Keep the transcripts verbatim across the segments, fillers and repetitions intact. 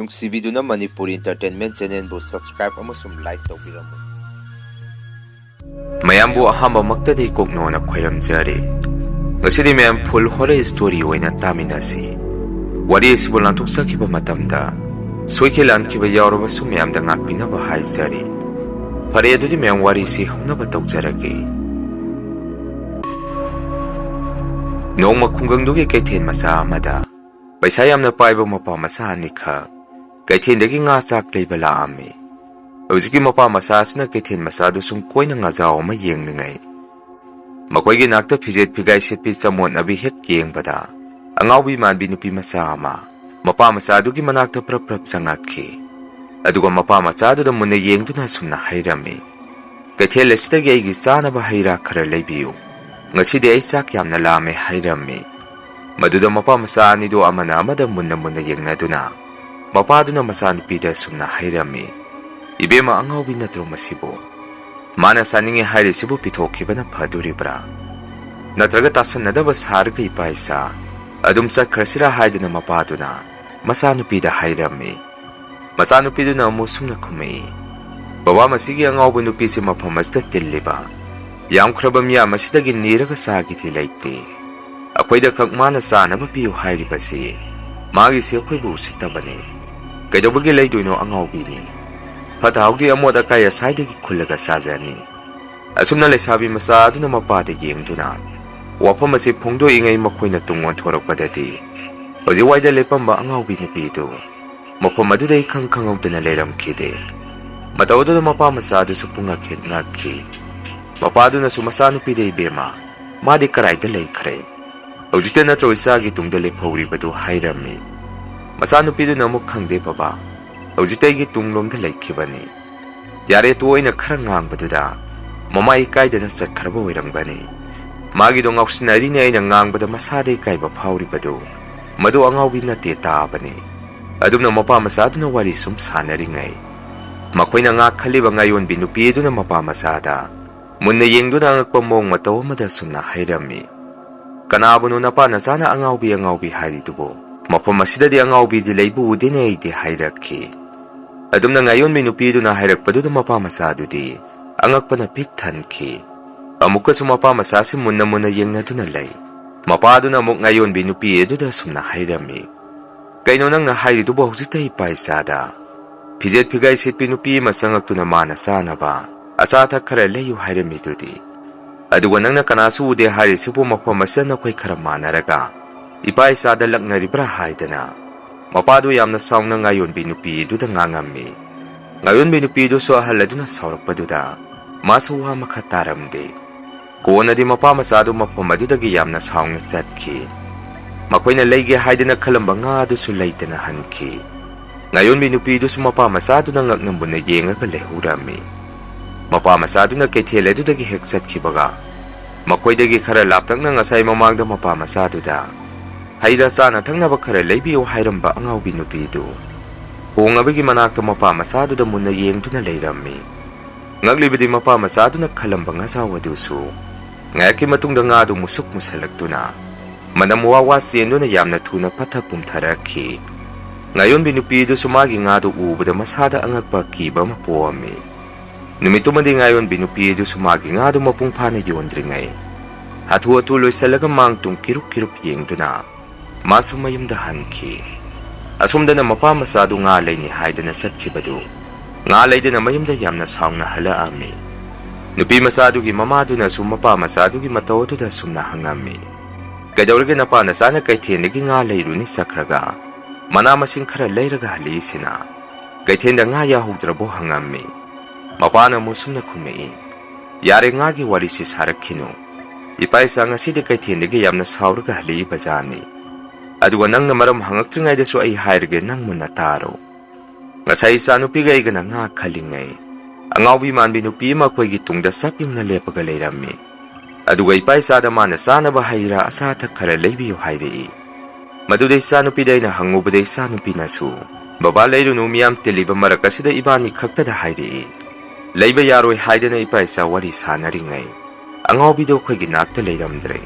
ꯅꯨꯡꯁꯤꯕꯤꯗꯨꯅ Manipur Entertainment Channelꯕꯨ subscribe ꯑꯃꯁꯨꯡ like ꯇꯧꯕꯤꯔꯝꯃꯨ꯫ ꯃꯌꯥꯝꯕꯨ ꯑꯍꯥꯟꯕꯃꯛꯇꯗꯤ ꯀꯣꯛꯅꯣꯅ ꯈꯣꯏꯔꯝꯖꯔꯤ꯫ ꯉꯁꯤꯗꯤ ꯃꯌꯥꯝ full horror story ꯑꯣꯏꯅ ꯇꯥꯃꯤꯟꯅꯁꯤ꯫ ꯋꯥꯔꯤ ꯑꯁꯤꯕꯨ ꯂꯥꯟꯊꯣꯛꯆꯈꯤꯕ ꯃꯇꯝꯗ ꯁꯣꯏꯈꯤ ꯂꯥꯟꯈꯤꯕ ꯌꯥꯎꯔꯕꯁꯨ ꯃꯌꯥꯝꯗ ꯉꯥꯛꯄꯤꯅꯕ ꯍꯥꯏꯖꯔꯤ꯫ ꯐꯔꯦ, ꯑꯗꯨꯗꯤ ꯃꯌꯥꯝ ꯋꯥꯔꯤꯁꯤ ꯍꯧꯅꯕ ꯇꯧꯖꯔꯒꯦ꯫ ꯅꯣꯡꯃ ꯈꯨꯡꯒꯪꯗꯨꯒꯤ ꯀꯩꯊꯦꯜ ꯃꯆꯥ ꯑꯃꯗ ꯄꯩꯁꯥ ꯌꯥꯝꯅ ꯄꯥꯏꯕ ꯃꯄꯥ ꯃꯆꯥ ꯑꯅꯤꯈꯛ ꯀꯩꯊꯦꯜꯗꯒꯤ ꯉꯥ ꯆꯥꯛ ꯂꯩꯕ ꯂꯥꯛꯑꯝꯃꯤ꯫ ꯍꯧꯖꯤꯛꯀꯤ ꯃꯄꯥ ꯃꯆꯥ ꯑꯁꯤꯅ ꯀꯩꯊꯦꯜ ꯃꯆꯥꯗꯨ ꯁꯨꯝ ꯀꯣꯏꯅ ꯉꯥꯖꯥꯎ ꯑꯃ ꯌꯦꯡꯂꯤꯉꯩ, ꯃꯈꯣꯏꯒꯤ ꯅꯥꯛꯇ ꯐꯤꯖꯦꯠ ꯐꯤꯒꯥꯏ ꯁꯦꯠꯄꯤ ꯆꯃꯣꯠꯅꯕꯤ ꯍꯦꯛ ꯌꯦꯡꯕꯗ, ꯑꯉꯥꯎꯕꯤ ꯃꯥꯟꯕꯤ ꯅꯨꯄꯤ ꯃꯆꯥ ꯑꯃ ꯃꯄꯥ ꯃꯆꯥꯗꯨꯒꯤ ꯃꯅꯥꯛꯇ ꯄ꯭ꯔꯞ ꯄ꯭ꯔꯞ ꯆꯪꯉꯛꯈꯤ꯫ ꯑꯗꯨꯒ ꯃꯄꯥ ꯃꯆꯥꯗꯨꯗ ꯃꯨꯟꯅ ꯌꯦꯡꯗꯨꯅ ꯑꯁꯨꯝꯅ ꯍꯥꯏꯔꯝꯃꯤ, "ꯀꯩꯊꯦꯜ ꯑꯁꯤꯗꯒꯤ ꯑꯩꯒꯤ ꯆꯥꯅꯕ ꯍꯩ ꯔꯥ ꯈꯔ ꯂꯩꯕꯤꯌꯨ꯫ ꯉꯁꯤꯗꯤ ꯑꯩ ꯆꯥꯛ ꯌꯥꯝꯅ ꯂꯥꯝꯃꯦ" ꯍꯥꯏꯔꯝꯃꯤ꯫ ꯃꯗꯨꯗ ꯃꯄꯥ ꯃꯆꯥ ꯑꯅꯤꯗꯨ ꯑꯃꯅ ꯑꯃꯗ ꯃꯨꯟꯅ ꯃꯨꯟꯅ ꯌꯦꯡꯅꯗꯨꯅ ꯃꯄꯥꯗꯨꯅ ꯃꯆꯥꯅꯨꯄꯤꯗ ꯑꯁꯨꯝꯅ ꯍꯥꯏꯔꯝꯃꯤ, "ꯏꯕꯦꯝꯃ, ꯑꯉꯥꯎꯕꯤ ꯅꯠꯇ꯭ꯔꯣ ꯃꯁꯤꯕꯨ? ꯃꯥꯅ ꯆꯥꯅꯤꯡꯉꯤ ꯍꯥꯏꯔꯤꯁꯤꯕꯨ ꯄꯤꯊꯣꯛꯈꯤꯕꯅ ꯐꯗꯣꯔꯤꯕ꯭ꯔꯥ? ꯅꯠꯇ꯭ꯔꯒ ꯇꯥꯁꯟꯅꯗꯕ ꯁꯥꯔꯒ ꯏꯄꯥ ꯏꯆꯥ ꯑꯗꯨꯝ ꯆꯠꯈ꯭ꯔꯁꯤꯔꯥ?" ꯍꯥꯏꯗꯨꯅ ꯃꯄꯥꯗꯨꯅ ꯃꯆꯥꯅꯨꯄꯤꯗ ꯍꯥꯏꯔꯝꯃꯤ꯫ ꯃꯆꯥꯅꯨꯄꯤꯗꯨꯅ ꯑꯃꯨꯛ ꯁꯨꯝꯅ ꯈꯨꯝꯃꯛꯏ, "ꯕꯕꯥ, ꯃꯁꯤꯒꯤ ꯑꯉꯥꯎꯕ ꯅꯨꯄꯤꯁꯤ ꯃꯐꯝ ꯑꯁꯤꯗ ꯇꯤꯜꯂꯤꯕ ꯌꯥꯝꯈ꯭ꯔꯕ ꯃꯤꯌꯥꯝ ꯑꯁꯤꯗꯒꯤ ꯅꯤꯔꯒ ꯆꯥꯒꯦꯗꯤ ꯂꯩꯇꯦ꯫ ꯑꯩꯈꯣꯏꯗ ꯈꯛ ꯃꯥꯅ ꯆꯥꯅꯕ ꯄꯤꯌꯨ ꯍꯥꯏꯔꯤꯕꯁꯤ ꯃꯥꯒꯤꯁꯤ ꯑꯩꯈꯣꯏꯕꯨ ꯎꯁꯤꯠꯇꯕꯅꯤ꯫ ꯀꯩꯗꯧꯕꯒꯤ ꯂꯩꯗꯣꯏꯅꯣ? ꯑꯉꯥꯎꯕꯤꯅꯤ꯫ ꯐꯠꯇ ꯍꯥꯎꯗꯤ ꯑꯃꯣꯠ ꯑꯀꯥꯏ ꯑꯁꯥꯏꯗꯒꯤ ꯈꯨꯜꯂꯒ ꯆꯥꯖꯅꯤ"꯫ ꯑꯁꯨꯝꯅ ꯂꯩꯁꯥꯕꯤ ꯃꯆꯥ ꯑꯗꯨꯅ ꯃꯄꯥꯗ ꯌꯦꯡꯗꯨꯅ ꯋꯥꯐꯝ ꯑꯁꯤ ꯐꯣꯡꯗꯣꯛꯏꯉꯩ, ꯃꯈꯣꯏꯅ ꯇꯨꯡ ꯑꯣꯟꯊꯣꯔꯛꯄꯗꯗꯤ ꯍꯧꯖꯤꯛ ꯋꯥꯏꯗ ꯂꯦꯞꯄꯝꯕ ꯑꯉꯥꯎꯕꯤ ꯅꯨꯄꯤꯗꯨ ꯃꯐꯝ ꯑꯗꯨꯗ ꯏꯈꯪ ꯈꯪꯍꯧꯗꯅ ꯂꯩꯔꯝꯈꯤꯗꯦ꯫ ꯃꯇꯧ ꯑꯗꯨꯗ ꯃꯄꯥ ꯃꯆꯥ ꯑꯗꯨꯁꯨ ꯄꯨꯡꯉꯛ ꯍꯦꯛ ꯉꯛꯈꯤ꯫ ꯃꯄꯥꯗꯨꯅꯁꯨ ꯃꯆꯥꯅꯨꯄꯤꯗ, "ꯏꯕꯦꯝꯃ, ꯃꯥꯗꯤ ꯀꯔꯥꯏꯗ ꯂꯩꯈ꯭ꯔꯦ? ꯍꯧꯖꯤꯛꯇ ꯅꯠꯇ꯭ꯔꯣ ꯏꯆꯥꯒꯤ ꯇꯨꯡꯗ ꯂꯦꯞꯍꯧꯔꯤꯕꯗꯨ?" ꯍꯥꯏꯔꯝꯃꯤ꯫ ꯃꯆꯥꯅꯨꯄꯤꯗꯨꯅ ꯑꯃꯨꯛ, "ꯈꯪꯗꯦ ꯕꯕꯥ, ꯍꯧꯖꯤꯛꯇ ꯑꯩꯒꯤ ꯇꯨꯡꯂꯣꯝꯗ ꯂꯩꯈꯤꯕꯅꯤ꯫ ꯌꯥꯔꯦ, ꯇꯣꯛꯑꯣ, ꯑꯩꯅ ꯈꯔ ꯉꯥꯡꯕꯗꯨꯗ ꯃꯃꯥ ꯏꯀꯥꯏꯗꯅ ꯆꯠꯈ꯭ꯔꯕ ꯑꯣꯏꯔꯝꯒꯅꯤ꯫ ꯃꯥꯒꯤꯗꯣ ꯉꯥꯎꯁꯤꯟꯅꯔꯤꯅꯦ, ꯑꯩꯅ ꯉꯥꯡꯕꯗ ꯃꯁꯥꯗ ꯏꯀꯥꯏꯕ ꯐꯥꯎꯔꯤꯕꯗꯨ, ꯃꯗꯨ ꯑꯉꯥꯎꯕꯤ ꯅꯠꯇꯦ ꯇꯥꯕꯅꯤ"꯫ ꯑꯗꯨꯝꯅ ꯃꯄꯥ ꯃꯆꯥꯗꯨꯅ ꯋꯥꯔꯤ ꯁꯨꯝ ꯁꯥꯟꯅꯔꯤꯉꯩ, ꯃꯈꯣꯏꯅ ꯉꯥ ꯈꯜꯂꯤꯕ ꯉꯥꯌꯣꯟꯕꯤ ꯅꯨꯄꯤ ꯑꯗꯨꯅ ꯃꯄꯥ ꯃꯆꯥꯗ ꯃꯨꯟꯅ ꯌꯦꯡꯗꯨꯅ ꯑꯉꯛꯄ ꯃꯑꯣꯡ ꯃꯇꯧ ꯑꯃꯗ ꯁꯨꯝꯅ ꯍꯥꯏꯔꯝꯃꯤ, "ꯀꯅꯥꯕꯨꯅꯣ ꯅꯄꯥ ꯅꯆꯥꯅ ꯑꯉꯥꯎꯕꯤ ꯑꯉꯥꯎꯕꯤ ꯍꯥꯏꯔꯤꯗꯨꯕꯨ? "ꯃꯐꯝ ꯑꯁꯤꯗꯗꯤ ꯑꯉꯥꯎꯕꯤꯗꯤ ꯂꯩꯕ ꯎꯗꯦꯅꯦ ꯑꯩꯗꯤ" ꯍꯥꯏꯔꯛꯈꯤ꯫ ꯑꯗꯨꯝꯅ ꯉꯥꯌꯣꯟꯕꯤ ꯅꯨꯄꯤꯗꯨꯅ ꯍꯥꯏꯔꯛꯄꯗꯨꯗ ꯃꯄꯥ ꯃꯆꯥꯗꯨꯗꯤ ꯑꯉꯛꯄꯅ ꯄꯤꯛ ꯊꯟꯈꯤ꯫ ꯑꯃꯨꯛꯀꯁꯨ ꯃꯄꯥ ꯃꯆꯥꯁꯤ ꯃꯨꯟꯅ ꯃꯨꯟꯅ ꯌꯦꯡꯅꯗꯨꯅ ꯂꯩ꯫ ꯃꯄꯥꯗꯨꯅ ꯑꯃꯨꯛ ꯉꯥꯌꯣꯟꯕꯤ ꯅꯨꯄꯤ ꯑꯗꯨꯗ ꯑꯁꯨꯝꯅ ꯍꯥꯏꯔꯝꯃꯤ, "ꯀꯩꯅꯣ ꯅꯪꯅ ꯍꯥꯏꯔꯤꯗꯨꯕꯨ ꯍꯧꯖꯤꯛꯇ ꯏꯄꯥ ꯏꯆꯥꯗ? ꯐꯤꯖꯦꯠ ꯐꯤꯒꯥꯏ ꯁꯦꯠꯄꯤ ꯅꯨꯄꯤ ꯑꯃ ꯆꯪꯉꯛꯇꯨꯅ ꯃꯥꯅ ꯆꯥꯅꯕ ꯑꯆꯥ ꯑꯊꯛ ꯈꯔ ꯂꯩꯌꯨ ꯍꯥꯏꯔꯝꯃꯤꯗꯨꯗꯤ꯫ ꯑꯗꯨꯒ ꯅꯪꯅ ꯀꯅꯥꯁꯨ ꯎꯗꯦ ꯍꯥꯏꯔꯤꯁꯤꯕꯨ ꯃꯐꯝ ꯑꯁꯤꯗ ꯅꯈꯣꯏ ꯈꯔ ꯃꯥꯟꯅꯔꯒ ꯏꯄꯥ ꯏꯆꯥꯗ ꯂꯛꯅꯔꯤꯕ꯭ꯔꯥ?" ꯍꯥꯏꯗꯅ ꯃꯄꯥꯗꯨ ꯌꯥꯝꯅ ꯁꯥꯎꯅ ꯉꯥꯌꯣꯟꯕꯤ ꯅꯨꯄꯤꯗꯨꯗ ꯉꯥꯡꯉꯝꯃꯤ꯫ ꯉꯥꯌꯣꯟꯕꯤ ꯅꯨꯄꯤꯗꯨꯁꯨ ꯑꯍꯜ ꯑꯗꯨꯅ ꯁꯥꯎꯔꯛꯄꯗꯨꯗ ꯃꯥꯁꯨ ꯋꯥ ꯃꯈꯥ ꯇꯥꯔꯝꯗꯦ꯫ ꯀꯣꯟꯅꯗꯤ ꯃꯄꯥ ꯃꯆꯥꯗꯨ ꯃꯐꯝ ꯑꯗꯨꯗꯒꯤ ꯌꯥꯝꯅ ꯁꯥꯎꯅ ꯆꯠꯈꯤ꯫ ꯃꯈꯣꯏꯅ ꯂꯩꯒꯦ ꯍꯥꯏꯗꯅ ꯈꯜꯂꯝꯕ ꯉꯥ ꯑꯗꯨꯁꯨ ꯂꯩꯇꯅ ꯍꯟꯈꯤ꯫ ꯉꯥꯌꯣꯟꯕꯤ ꯅꯨꯄꯤꯗꯨꯁꯨ ꯃꯄꯥ ꯃꯆꯥꯗꯨꯅ ꯉꯛꯅ ꯃꯨꯟꯅ ꯌꯦꯡꯉꯒ ꯂꯩꯍꯧꯔꯝꯃꯤ꯫ ꯃꯄꯥ ꯃꯆꯥꯗꯨꯅ ꯀꯩꯊꯦꯜ ꯑꯗꯨꯗꯒꯤ ꯍꯦꯛ ꯆꯠꯈꯤꯕꯒ, ꯃꯈꯣꯏꯗꯒꯤ ꯈꯔ ꯂꯥꯞꯇꯛꯅ ꯉꯁꯥꯏ ꯃꯃꯥꯡꯗ ꯃꯄꯥ ꯃꯆꯥꯗꯨꯗ ꯍꯩ ꯔꯥ ꯆꯥꯅ ꯊꯛꯅꯕ ꯈꯔ ꯂꯩꯕꯤꯌꯨ ꯍꯥꯏꯔꯝꯕ ꯑꯉꯥꯎꯕꯤ ꯅꯨꯄꯤꯗꯨ ꯍꯣꯡꯉꯕꯒꯤ ꯃꯅꯥꯛꯇ ꯃꯄꯥ ꯃꯆꯥꯗꯨꯗ ꯃꯨꯟꯅ ꯌꯦꯡꯗꯨꯅ ꯂꯩꯔꯝꯃꯤ꯫ ꯉꯛꯂꯤꯕꯗꯤ ꯃꯄꯥ ꯃꯆꯥꯗꯨꯅ ꯈꯜꯂꯝꯕ ꯉꯥꯖꯥꯎ ꯑꯗꯨꯁꯨ ꯉꯥꯏꯍꯥꯛꯀꯤ ꯃꯇꯨꯡꯗ ꯉꯥꯗꯨ ꯃꯨꯁꯨꯛ ꯃꯨꯁꯜꯂꯛꯇꯨꯅ ꯃꯅꯝ ꯋꯥ ꯋꯥ ꯆꯦꯟꯗꯨꯅ ꯌꯥꯝꯅ ꯊꯨꯅ ꯄꯠꯊ ꯄꯨꯝꯊꯔꯛꯈꯤ꯫ ꯉꯥꯌꯣꯟꯕꯤ ꯅꯨꯄꯤꯗꯨꯁꯨ ꯃꯥꯒꯤ ꯉꯥꯗꯨ ꯎꯕꯗ ꯃꯁꯥꯗ ꯑꯉꯛꯄ ꯑꯀꯤꯕ ꯑꯃ ꯄꯣꯛꯑꯝꯃꯤ꯫ ꯅꯨꯃꯤꯠꯇꯨꯃꯗꯤ ꯉꯥꯌꯣꯟꯕꯤ ꯅꯨꯄꯤ ꯑꯗꯨꯁꯨ ꯃꯥꯒꯤ ꯉꯥꯗꯨ ꯃꯄꯨꯡ ꯐꯥꯅ ꯌꯣꯟꯗ꯭ꯔꯤꯉꯩ ꯍꯥꯊꯨ ꯍꯥꯊꯨ ꯂꯣꯏꯁꯤꯜꯂꯒ ꯃꯥꯡ ꯇꯨꯡ ꯀꯤꯔꯨꯞ ꯀꯤꯔꯨꯞ ꯌꯦꯡꯗꯨꯅ ꯃꯥꯁꯨ ꯃꯌꯨꯝꯗ ꯍꯟꯈꯤ꯫ ꯑꯁꯣꯝꯗꯅ ꯃꯄꯥ ꯃꯆꯥꯗꯨ ꯉꯥ ꯂꯩꯅꯤ ꯍꯥꯏꯗꯅ ꯆꯠꯈꯤꯕꯗꯨ ꯉꯥ ꯂꯩꯗꯅ ꯃꯌꯨꯝꯗ ꯌꯥꯝꯅ ꯁꯥꯎꯅ ꯍꯜꯂꯛꯑꯝꯃꯤ꯫ ꯅꯨꯄꯤ ꯃꯆꯥꯗꯨꯒꯤ ꯃꯃꯥꯗꯨꯅꯁꯨ ꯃꯄꯥ ꯃꯆꯥꯗꯨꯒꯤ ꯃꯇꯧ ꯑꯗꯨꯗ ꯁꯨꯝꯅ ꯍꯪꯉꯝꯃꯤ, "ꯀꯩꯗꯧꯔꯒꯦ ꯅꯄꯥ ꯅꯆꯥꯅ ꯀꯩꯊꯦꯜꯗꯒꯤ ꯉꯥ ꯂꯩꯔꯨꯅꯤ ꯆꯠꯈ꯭ꯔꯒ ꯃꯅꯥ ꯃꯁꯤꯡ ꯈꯔ ꯂꯩꯔꯒ ꯍꯜꯂꯛꯏꯁꯤꯅ? ꯀꯩꯊꯦꯜꯗ ꯉꯥ ꯌꯥꯍꯧꯗ꯭ꯔꯕꯣ?" ꯍꯪꯉꯝꯃꯤ꯫ ꯃꯄꯥꯅ ꯑꯃꯨꯛ ꯁꯨꯝꯅ ꯈꯨꯝꯃꯛꯏ, "ꯌꯥꯔꯦ, ꯉꯥꯒꯤ ꯋꯥꯔꯤꯁꯤ ꯁꯥꯔꯛꯈꯤꯅꯨ꯫ ꯏꯄꯥ ꯏꯆꯥ ꯉꯁꯤꯗꯤ ꯀꯩꯊꯦꯜꯗꯒꯤ ꯌꯥꯝꯅ ꯁꯥꯎꯔꯒ ꯍꯜꯂꯛꯏꯕ ꯖꯥꯠꯅꯤ꯫ ꯑꯗꯨꯒ ꯅꯪꯅ ꯃꯔꯝ ꯍꯪꯉꯛꯇ꯭ꯔꯤꯉꯩꯗꯁꯨ ꯑꯩ ꯍꯥꯏꯔꯒꯦ, ꯅꯪ ꯃꯨꯟꯅ ꯇꯥꯔꯣ꯫ ꯉꯁꯥꯏ ꯏꯆꯥꯅꯨꯄꯤꯒ ꯑꯩꯒꯅ ꯉꯥ ꯈꯜꯂꯤꯉꯩ, ꯑꯉꯥꯎꯕꯤ ꯃꯥꯟꯕꯤ ꯅꯨꯄꯤ ꯑꯃ ꯑꯩꯈꯣꯏꯒꯤ ꯇꯨꯡꯗ ꯆꯞ ꯌꯨꯡꯅ ꯂꯦꯞꯄꯒ ꯂꯩꯔꯝꯃꯤ꯫ ꯑꯗꯨꯒ ꯏꯄꯥ ꯏꯆꯥꯗ ꯃꯥꯅ ꯆꯥꯅꯕ ꯍꯩ ꯔꯥ ꯑꯆꯥ ꯑꯊꯛ ꯈꯔ ꯂꯩꯕꯤꯌꯨ ꯍꯥꯏꯔꯛꯏ꯫ ꯃꯗꯨꯗ ꯏꯆꯥꯅꯨꯄꯤꯗ ꯑꯩꯅ ꯍꯪꯉꯨꯕꯗ ꯏꯆꯥꯅꯨꯄꯤꯅꯁꯨ, 'ꯕꯕꯥ, ꯂꯩꯔꯨꯅꯨ, ꯃꯤꯌꯥꯝ ꯇꯤꯜꯂꯤꯕ ꯃꯔꯛ ꯑꯁꯤꯗ ꯏꯕꯥꯅꯤ ꯈꯛꯇꯗ' ꯍꯥꯏꯔꯛꯏ꯫ ꯂꯩꯕ ꯌꯥꯔꯣꯏ ꯍꯥꯏꯗꯅ ꯏꯄꯥ ꯏꯆꯥ ꯋꯥꯔꯤ ꯁꯥꯟꯅꯔꯤꯉꯩ ꯑꯉꯥꯎꯕꯤꯗꯣ ꯑꯩꯈꯣꯏꯒꯤ ꯅꯥꯛꯇ ꯂꯩꯔꯝꯗ꯭ꯔꯦ꯫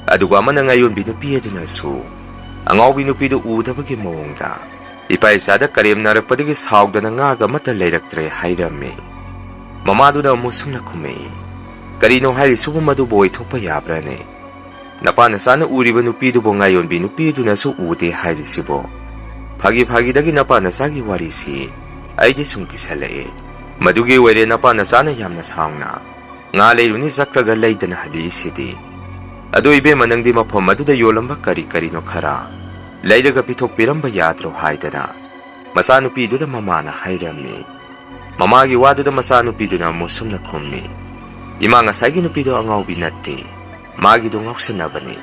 ꯑꯗꯨꯒ ꯑꯃꯅ ꯉꯥꯌꯣꯟꯕꯤ ꯅꯨꯄꯤ ꯑꯗꯨꯅꯁꯨ, ꯑꯉꯥꯎꯕꯤ ꯅꯨꯄꯤꯗꯨ ꯎꯗꯕꯒꯤ ꯃꯑꯣꯡꯗ ꯏꯄꯥ ꯏꯆꯥꯗ ꯀꯔꯦꯝꯅꯔꯛꯄꯗꯒꯤ ꯁꯥꯎꯗꯅ ꯉꯥꯒ ꯑꯃꯠꯇ ꯂꯩꯔꯛꯇ꯭ꯔꯦ ꯍꯥꯏꯔꯝꯃꯤ꯫ ꯃꯃꯥꯗꯨꯅ ꯑꯃꯨꯛ ꯁꯨꯝꯅ ꯈꯨꯝꯃꯛꯏ, "ꯀꯔꯤꯅꯣ ꯍꯥꯏꯔꯤꯁꯤꯕꯨ? ꯃꯗꯨꯕꯨ ꯑꯣꯏꯊꯣꯛꯄ ꯌꯥꯕ꯭ꯔꯥꯅꯦ? ꯅꯄꯥ ꯅꯆꯥꯅ ꯎꯔꯤꯕ ꯅꯨꯄꯤꯗꯨꯕꯨ ꯉꯥꯌꯣꯟꯕꯤ ꯅꯨꯄꯤꯗꯨꯅꯁꯨ ꯎꯗꯦ ꯍꯥꯏꯔꯤꯁꯤꯕꯣ? ꯐꯥꯒꯤ ꯐꯥꯒꯤꯗꯒꯤ ꯅꯄꯥ ꯅꯆꯥꯒꯤ ꯋꯥꯔꯤꯁꯤ ꯑꯩꯗꯤ ꯁꯨꯝ ꯀꯤꯁꯜꯂꯛꯑꯦ꯫ ꯃꯗꯨꯒꯤ ꯑꯣꯏꯔꯦ ꯅꯄꯥ ꯅꯆꯥꯅ ꯌꯥꯝꯅ ꯁꯥꯎꯅ ꯉꯥ ꯂꯩꯔꯨꯅꯤ ꯆꯠꯈ꯭ꯔꯒ ꯂꯩꯗꯅ ꯍꯜꯂꯛꯏꯁꯤꯗꯤ꯫ ꯑꯗꯨ ꯏꯕꯦꯝꯃ, ꯅꯪꯗꯤ ꯃꯐꯝ ꯑꯗꯨꯗ ꯌꯣꯜꯂꯝꯕ ꯀꯔꯤ ꯀꯔꯤꯅꯣ ꯈꯔ ꯂꯩꯔꯒ ꯄꯤꯊꯣꯛꯄꯤꯔꯝꯕ ꯌꯥꯗ꯭ꯔꯣ?" ꯍꯥꯏꯗꯅ ꯃꯆꯥꯅꯨꯄꯤꯗꯨꯗ ꯃꯃꯥꯅ ꯍꯥꯏꯔꯝꯃꯤ꯫ ꯃꯃꯥꯒꯤ ꯋꯥꯗꯨꯗ ꯃꯆꯥꯅꯨꯄꯤꯗꯨꯅ ꯑꯃꯨꯛ ꯁꯨꯝꯅ ꯈꯨꯝꯃꯤ, "ꯏꯃꯥ, ꯉꯁꯥꯏꯒꯤ ꯅꯨꯄꯤꯗꯣ ꯑꯉꯥꯎꯕꯤ ꯅꯠꯇꯦ, ꯃꯥꯒꯤꯗꯣ ꯉꯥꯎꯁꯟꯅꯕꯅꯤ꯫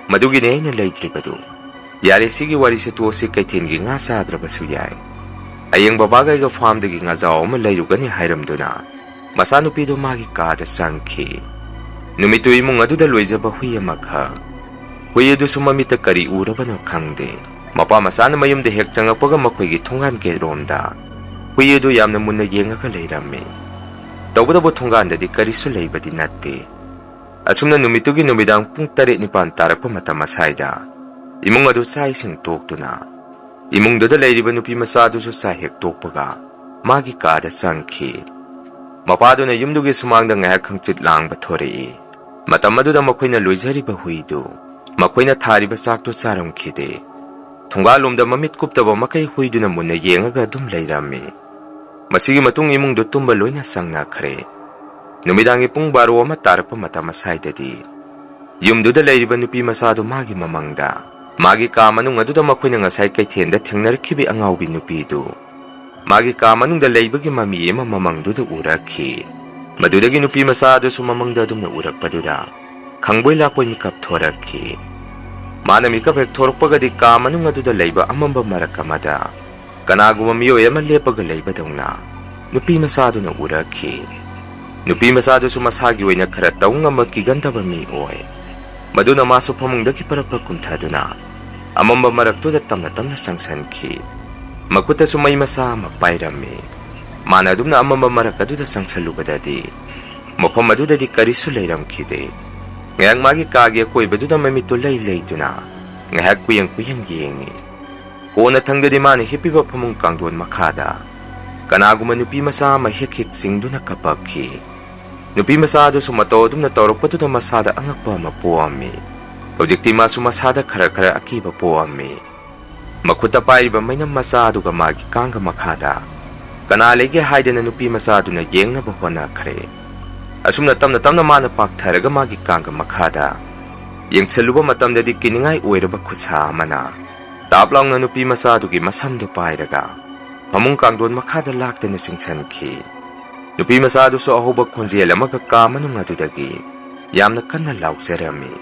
ꯃꯗꯨꯒꯤꯅꯦ ꯑꯩꯅ ꯂꯩꯇ꯭ꯔꯤꯕꯗꯨ꯫ ꯌꯥꯔꯦ, ꯁꯤꯒꯤ ꯋꯥꯔꯤꯁꯦ ꯇꯣꯛꯑꯁꯤ, ꯀꯩꯊꯦꯜꯒꯤ ꯉꯥ ꯆꯥꯗ꯭ꯔꯕꯁꯨ ꯌꯥꯏ꯫ ꯍꯌꯦꯡ ꯕꯕꯥꯒ ꯑꯩꯒ ꯐꯥꯝꯗꯒꯤ ꯉꯥꯖꯥꯎ ꯑꯃ ꯂꯩꯔꯨꯒꯅꯤ" ꯍꯥꯏꯔꯝꯗꯨꯅ ꯃꯆꯥꯅꯨꯄꯤꯗꯨ ꯃꯥꯒꯤ ꯀꯥꯗ ꯆꯪꯈꯤ꯫ ꯅꯨꯃꯤꯠꯇꯨ ꯏꯃꯨꯡ ꯑꯗꯨꯗ ꯂꯣꯏꯖꯕ ꯍꯨꯏ ꯑꯃꯈꯛ꯫ ꯍꯨꯏ ꯑꯗꯨꯁꯨ ꯃꯃꯤꯠꯇ ꯀꯔꯤ ꯎꯔꯕꯅꯣ ꯈꯪꯗꯦ, ꯃꯄꯥ ꯃꯆꯥꯅ ꯃꯌꯨꯝꯗ ꯍꯦꯛ ꯆꯪꯉꯛꯄꯒ ꯃꯈꯣꯏꯒꯤ ꯊꯣꯡꯒꯥꯟ ꯒꯦꯠꯔꯣꯝꯗ ꯍꯨꯏ ꯑꯗꯨ ꯌꯥꯝꯅ ꯃꯨꯟꯅ ꯌꯦꯡꯉꯒ ꯂꯩꯔꯝꯃꯤ꯫ ꯇꯧꯕꯇꯕꯨ ꯊꯣꯡꯒꯥꯟꯗꯗꯤ ꯀꯔꯤꯁꯨ ꯂꯩꯕꯗꯤ ꯅꯠꯇꯦ꯫ ꯑꯁꯨꯝꯅ ꯅꯨꯃꯤꯠꯇꯨꯒꯤ ꯅꯨꯃꯤꯗꯥꯡ ꯄꯨꯡ ꯇꯔꯦꯠ ꯅꯤꯄꯥꯟ ꯇꯥꯔꯛꯄ ꯃꯇꯝ ꯑꯁꯥꯏꯗ ꯏꯃꯨꯡ ꯑꯗꯨ ꯆꯥꯛ ꯏꯁꯤꯡ ꯇꯣꯛꯇꯨꯅ ꯏꯃꯨꯡꯗꯨꯗ ꯂꯩꯔꯤꯕ ꯅꯨꯄꯤ ꯃꯆꯥꯗꯨꯁꯨ ꯆꯥꯛ ꯍꯦꯛ ꯇꯣꯛꯄꯒ ꯃꯥꯒꯤ ꯀꯥꯗ ꯆꯪꯈꯤ꯫ ꯃꯄꯥꯗꯨꯅ ꯌꯨꯝꯗꯨꯒꯤ ꯁꯨꯃꯥꯡꯗ ꯉꯥꯏꯍꯥꯛ ꯈꯪꯆꯤꯠ ꯂꯥꯡꯕ ꯊꯣꯔꯛꯏ꯫ ꯃꯇꯝ ꯑꯗꯨꯗ ꯃꯈꯣꯏꯅ ꯂꯣꯏꯖꯔꯤꯕ ꯍꯨꯏꯗꯨ ꯃꯈꯣꯏꯅ ꯊꯥꯔꯤꯕ ꯆꯥꯛꯇꯨ ꯆꯥꯔꯝꯈꯤꯗꯦ꯫ ꯊꯣꯡꯒꯥꯜꯂꯣꯝꯗ ꯃꯃꯤꯠ ꯀꯨꯞꯇꯕ ꯃꯈꯩ ꯍꯨꯏꯗꯨꯅ ꯃꯨꯟꯅ ꯌꯦꯡꯉꯒ ꯑꯗꯨꯝ ꯂꯩꯔꯝꯃꯤ꯫ ꯃꯁꯤꯒꯤ ꯃꯇꯨꯡ ꯏꯃꯨꯡꯗꯨ ꯇꯨꯝꯕ ꯂꯣꯏꯅ ꯆꯪꯅꯈ꯭ꯔꯦ꯫ ꯅꯨꯃꯤꯗꯥꯡꯒꯤ ꯄꯨꯡ ꯕꯥꯔꯣ ꯑꯃ ꯇꯥꯔꯛꯄ ꯃꯇꯝ ꯑꯁꯥꯏꯗꯗꯤ ꯌꯨꯝꯗꯨꯗ ꯂꯩꯔꯤꯕ ꯅꯨꯄꯤ ꯃꯆꯥꯗꯨ ꯃꯥꯒꯤ ꯃꯃꯪꯗ, ꯃꯥꯒꯤ ꯀꯥ ꯃꯅꯨꯡ ꯑꯗꯨꯗ ꯃꯈꯣꯏꯅ ꯉꯁꯥꯏ ꯀꯩꯊꯦꯜꯗ ꯊꯦꯡꯅꯔꯛꯈꯤꯕꯤ ꯑꯉꯥꯎꯕꯤ ꯅꯨꯄꯤꯗꯨ ꯃꯥꯒꯤ ꯀꯥ ꯃꯅꯨꯡꯗ ꯂꯩꯕꯒꯤ ꯃꯃꯤ ꯑꯃ ꯃꯃꯪꯗꯨꯗ ꯎꯔꯛꯈꯤ꯫ ꯃꯗꯨꯗꯒꯤ ꯅꯨꯄꯤ ꯃꯆꯥ ꯑꯗꯨꯁꯨ ꯃꯃꯪꯗ ꯑꯗꯨꯝꯅ ꯎꯔꯛꯄꯗꯨꯗ ꯈꯪꯕꯣꯏ ꯂꯥꯛꯄꯣꯏ ꯃꯤꯀꯞ ꯊꯣꯔꯛꯈꯤ꯫ ꯃꯥꯅ ꯃꯤꯀꯞ ꯍꯦꯛ ꯊꯣꯔꯛꯄꯒꯗꯤ ꯀꯥ ꯃꯅꯨꯡ ꯑꯗꯨꯗ ꯂꯩꯕ ꯑꯃꯝꯕ ꯃꯔꯛ ꯑꯃꯗ ꯀꯅꯥꯒꯨꯝꯕ ꯃꯤꯑꯣꯏ ꯑꯃ ꯂꯦꯞꯄꯒ ꯂꯩꯕꯗꯧꯅ ꯅꯨꯄꯤ ꯃꯆꯥꯗꯨꯅ ꯎꯔꯛꯈꯤ꯫ ꯅꯨꯄꯤ ꯃꯆꯥꯗꯨꯁꯨ ꯃꯁꯥꯒꯤ ꯑꯣꯏꯅ ꯈꯔ ꯇꯧ ꯉꯝꯕ ꯀꯤꯒꯟꯗꯕ ꯃꯤ ꯑꯣꯏ꯫ ꯃꯗꯨꯅ ꯃꯥꯁꯨ ꯐꯃꯨꯡꯗꯒꯤ ꯄꯔꯞ ꯄꯔꯞ ꯀꯨꯝꯊꯗꯨꯅ ꯑꯃꯝꯕ ꯃꯔꯛꯇꯨꯗ ꯇꯞꯅ ꯇꯞꯅ ꯆꯪꯁꯤꯟꯈꯤ꯫ ꯃꯈꯨꯠꯇꯁꯨ ꯃꯩ ꯃꯆꯥ ꯑꯃ ꯄꯥꯏꯔꯝꯃꯤ꯫ ꯃꯥꯅ ꯑꯗꯨꯝꯅ ꯑꯃꯝꯕ ꯃꯔꯛ ꯑꯗꯨꯗ ꯆꯪꯁꯤꯜꯂꯨꯕꯗꯗꯤ ꯃꯐꯝ ꯑꯗꯨꯗꯗꯤ ꯀꯔꯤꯁꯨ ꯂꯩꯔꯝꯈꯤꯗꯦ꯫ ꯉꯥꯏꯍꯥꯛ ꯃꯥꯒꯤ ꯀꯥꯒꯤ ꯑꯀꯣꯏꯕꯗꯨꯗ ꯃꯃꯤꯠꯇꯨ ꯂꯩ ꯂꯩꯗꯨꯅ ꯉꯥꯏꯍꯥꯛ ꯀꯨꯌꯦꯡ ꯀꯨꯌꯦꯡ ꯌꯦꯡꯉꯤ꯫ ꯀꯣꯟꯅ ꯊꯪꯗꯗꯤ ꯃꯥꯅ ꯍꯤꯞꯄꯤꯕ ꯐꯃꯨꯡ ꯀꯥꯡꯊꯣꯟ ꯃꯈꯥꯗ ꯀꯅꯥꯒꯨꯝꯕ ꯅꯨꯄꯤ ꯃꯆꯥ ꯑꯃ ꯍꯤꯛ ꯍꯤꯛ ꯆꯤꯡꯗꯨꯅ ꯀꯞꯄꯛꯈꯤ꯫ ꯅꯨꯄꯤ ꯃꯆꯥ ꯑꯗꯨꯁꯨ ꯃꯇꯧ ꯑꯗꯨꯝꯅ ꯇꯧꯔꯛꯄꯗꯨꯗ ꯃꯁꯥꯗ ꯑꯉꯛꯄ ꯑꯃ ꯄꯣꯛꯑꯝꯃꯤ꯫ ꯍꯧꯖꯤꯛꯇꯤ ꯃꯥꯁꯨ ꯃꯁꯥꯗ ꯈꯔ ꯈꯔ ꯑꯀꯤꯕ ꯄꯣꯛꯑꯝꯃꯤ꯫ ꯃꯈꯨꯠꯇ ꯄꯥꯏꯔꯤꯕ ꯃꯩꯅꯝ ꯃꯆꯥ ꯑꯗꯨꯒ ꯃꯥꯒꯤ ꯀꯥꯡꯒ ꯃꯈꯥꯗ ꯀꯅꯥ ꯂꯩꯒꯦ ꯍꯥꯏꯗꯅ ꯅꯨꯄꯤ ꯃꯆꯥ ꯑꯗꯨꯅ ꯌꯦꯡꯅꯕ ꯍꯣꯠꯅꯈ꯭ꯔꯦ꯫ ꯑꯁꯨꯝꯅ ꯇꯞꯅ ꯇꯞꯅ ꯃꯥꯅ ꯄꯥꯛꯊꯔꯒ ꯃꯥꯒꯤ ꯀꯥꯡꯒ ꯃꯈꯥꯗ ꯌꯦꯡꯁꯤꯜꯂꯨꯕ ꯃꯇꯝꯗꯗꯤ ꯀꯤꯅꯤꯡꯉꯥꯏ ꯑꯣꯏꯔꯕ ꯈꯨꯠꯁꯥ ꯑꯃꯅ ꯇꯥꯞ ꯂꯥꯎꯅ ꯅꯨꯄꯤ ꯃꯆꯥ ꯑꯗꯨꯒꯤ ꯃꯁꯝꯗꯨ ꯄꯥꯏꯔꯒ ꯐꯃꯨꯡ ꯀꯥꯡꯊꯣꯟ ꯃꯈꯥꯗ ꯂꯥꯛꯇꯅ ꯆꯤꯡꯁꯤꯟꯈꯤ꯫ ꯅꯨꯄꯤ ꯃꯆꯥ ꯑꯗꯨꯁꯨ ꯑꯍꯧꯕ ꯈꯣꯟꯖꯦꯜ ꯑꯃꯒ ꯀꯥ ꯃꯅꯨꯡ ꯑꯗꯨꯗꯒꯤ ꯌꯥꯝꯅ ꯀꯟꯅ ꯂꯥꯎꯖꯔꯝꯃꯤ꯫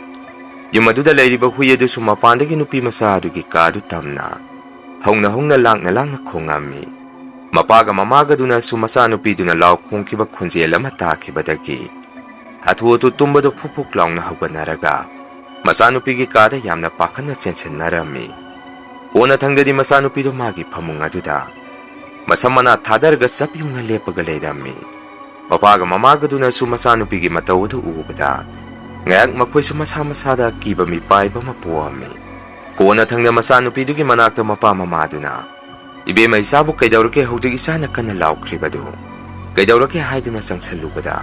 ꯌꯨꯝ ꯑꯗꯨꯗ ꯂꯩꯔꯤꯕ ꯍꯨꯏ ꯑꯗꯨꯁꯨ ꯃꯄꯥꯟꯗꯒꯤ ꯅꯨꯄꯤ ꯃꯆꯥ ꯑꯗꯨꯒꯤ ꯀꯥꯗꯨ ꯇꯝꯅ ꯍꯧꯅ ꯍꯧꯅ ꯂꯥꯡꯅ ꯂꯥꯡꯅ ꯈꯣꯡꯉꯝꯃꯤ꯫ ꯃꯄꯥꯒ ꯃꯃꯥꯒꯗꯨꯅꯁꯨ ꯃꯆꯥꯅꯨꯄꯤꯗꯨꯅ ꯂꯥꯎ ꯈꯣꯡꯈꯤꯕ ꯈꯣꯟꯖꯦꯜ ꯑꯃ ꯇꯥꯈꯤꯕꯗꯒꯤ ꯍꯥꯊꯨ ꯍꯥꯊꯨ ꯇꯨꯝꯕꯗꯨ ꯐꯨꯛ ꯐꯨꯛ ꯂꯥꯎꯅ ꯍꯧꯒꯠꯅꯔꯒ ꯃꯆꯥꯅꯨꯄꯤꯒꯤ ꯀꯥꯗ ꯌꯥꯝꯅ ꯄꯥꯈꯠꯅ ꯆꯦꯟꯁꯤꯟꯅꯔꯝꯃꯤ꯫ ꯀꯣꯟꯅ ꯊꯪꯗꯗꯤ ꯃꯆꯥꯅꯨꯄꯤꯗꯨ ꯃꯥꯒꯤ ꯐꯃꯨꯡ ꯑꯗꯨꯗ ꯃꯁꯝ ꯃꯅꯥ ꯊꯥꯗꯔꯒ ꯆꯞ ꯌꯨꯡꯅ ꯂꯦꯞꯄꯒ ꯂꯩꯔꯝꯃꯤ꯫ ꯃꯄꯥꯒ ꯃꯃꯥꯒꯗꯨꯅꯁꯨ ꯃꯆꯥꯅꯨꯄꯤꯒꯤ ꯃꯇꯧ ꯑꯗꯨ ꯎꯕꯗ ꯉꯥꯏꯍꯥꯛ ꯃꯈꯣꯏꯁꯨ ꯃꯁꯥ ꯃꯁꯥꯗ ꯑꯀꯤꯕ ꯃꯤꯄꯥꯏꯕ ꯑꯃ ꯄꯣꯛꯑꯝꯃꯤ꯫ ꯀꯣꯟꯅ ꯊꯪꯗ ꯃꯆꯥꯅꯨꯄꯤꯗꯨꯒꯤ ꯃꯅꯥꯛꯇ ꯃꯄꯥ ꯃꯃꯥꯗꯨꯅ, "ꯏꯕꯦꯝꯃ, ꯏꯆꯥꯕꯨ ꯀꯩꯗꯧꯔꯒꯦ? ꯍꯧꯖꯤꯛ ꯏꯆꯥꯅ ꯀꯟꯅ ꯂꯥꯎꯈ꯭ꯔꯤꯕꯗꯨ ꯀꯩꯗꯧꯔꯒꯦ?" ꯍꯥꯏꯗꯨꯅ ꯆꯪꯁꯤꯜꯂꯨꯕꯗ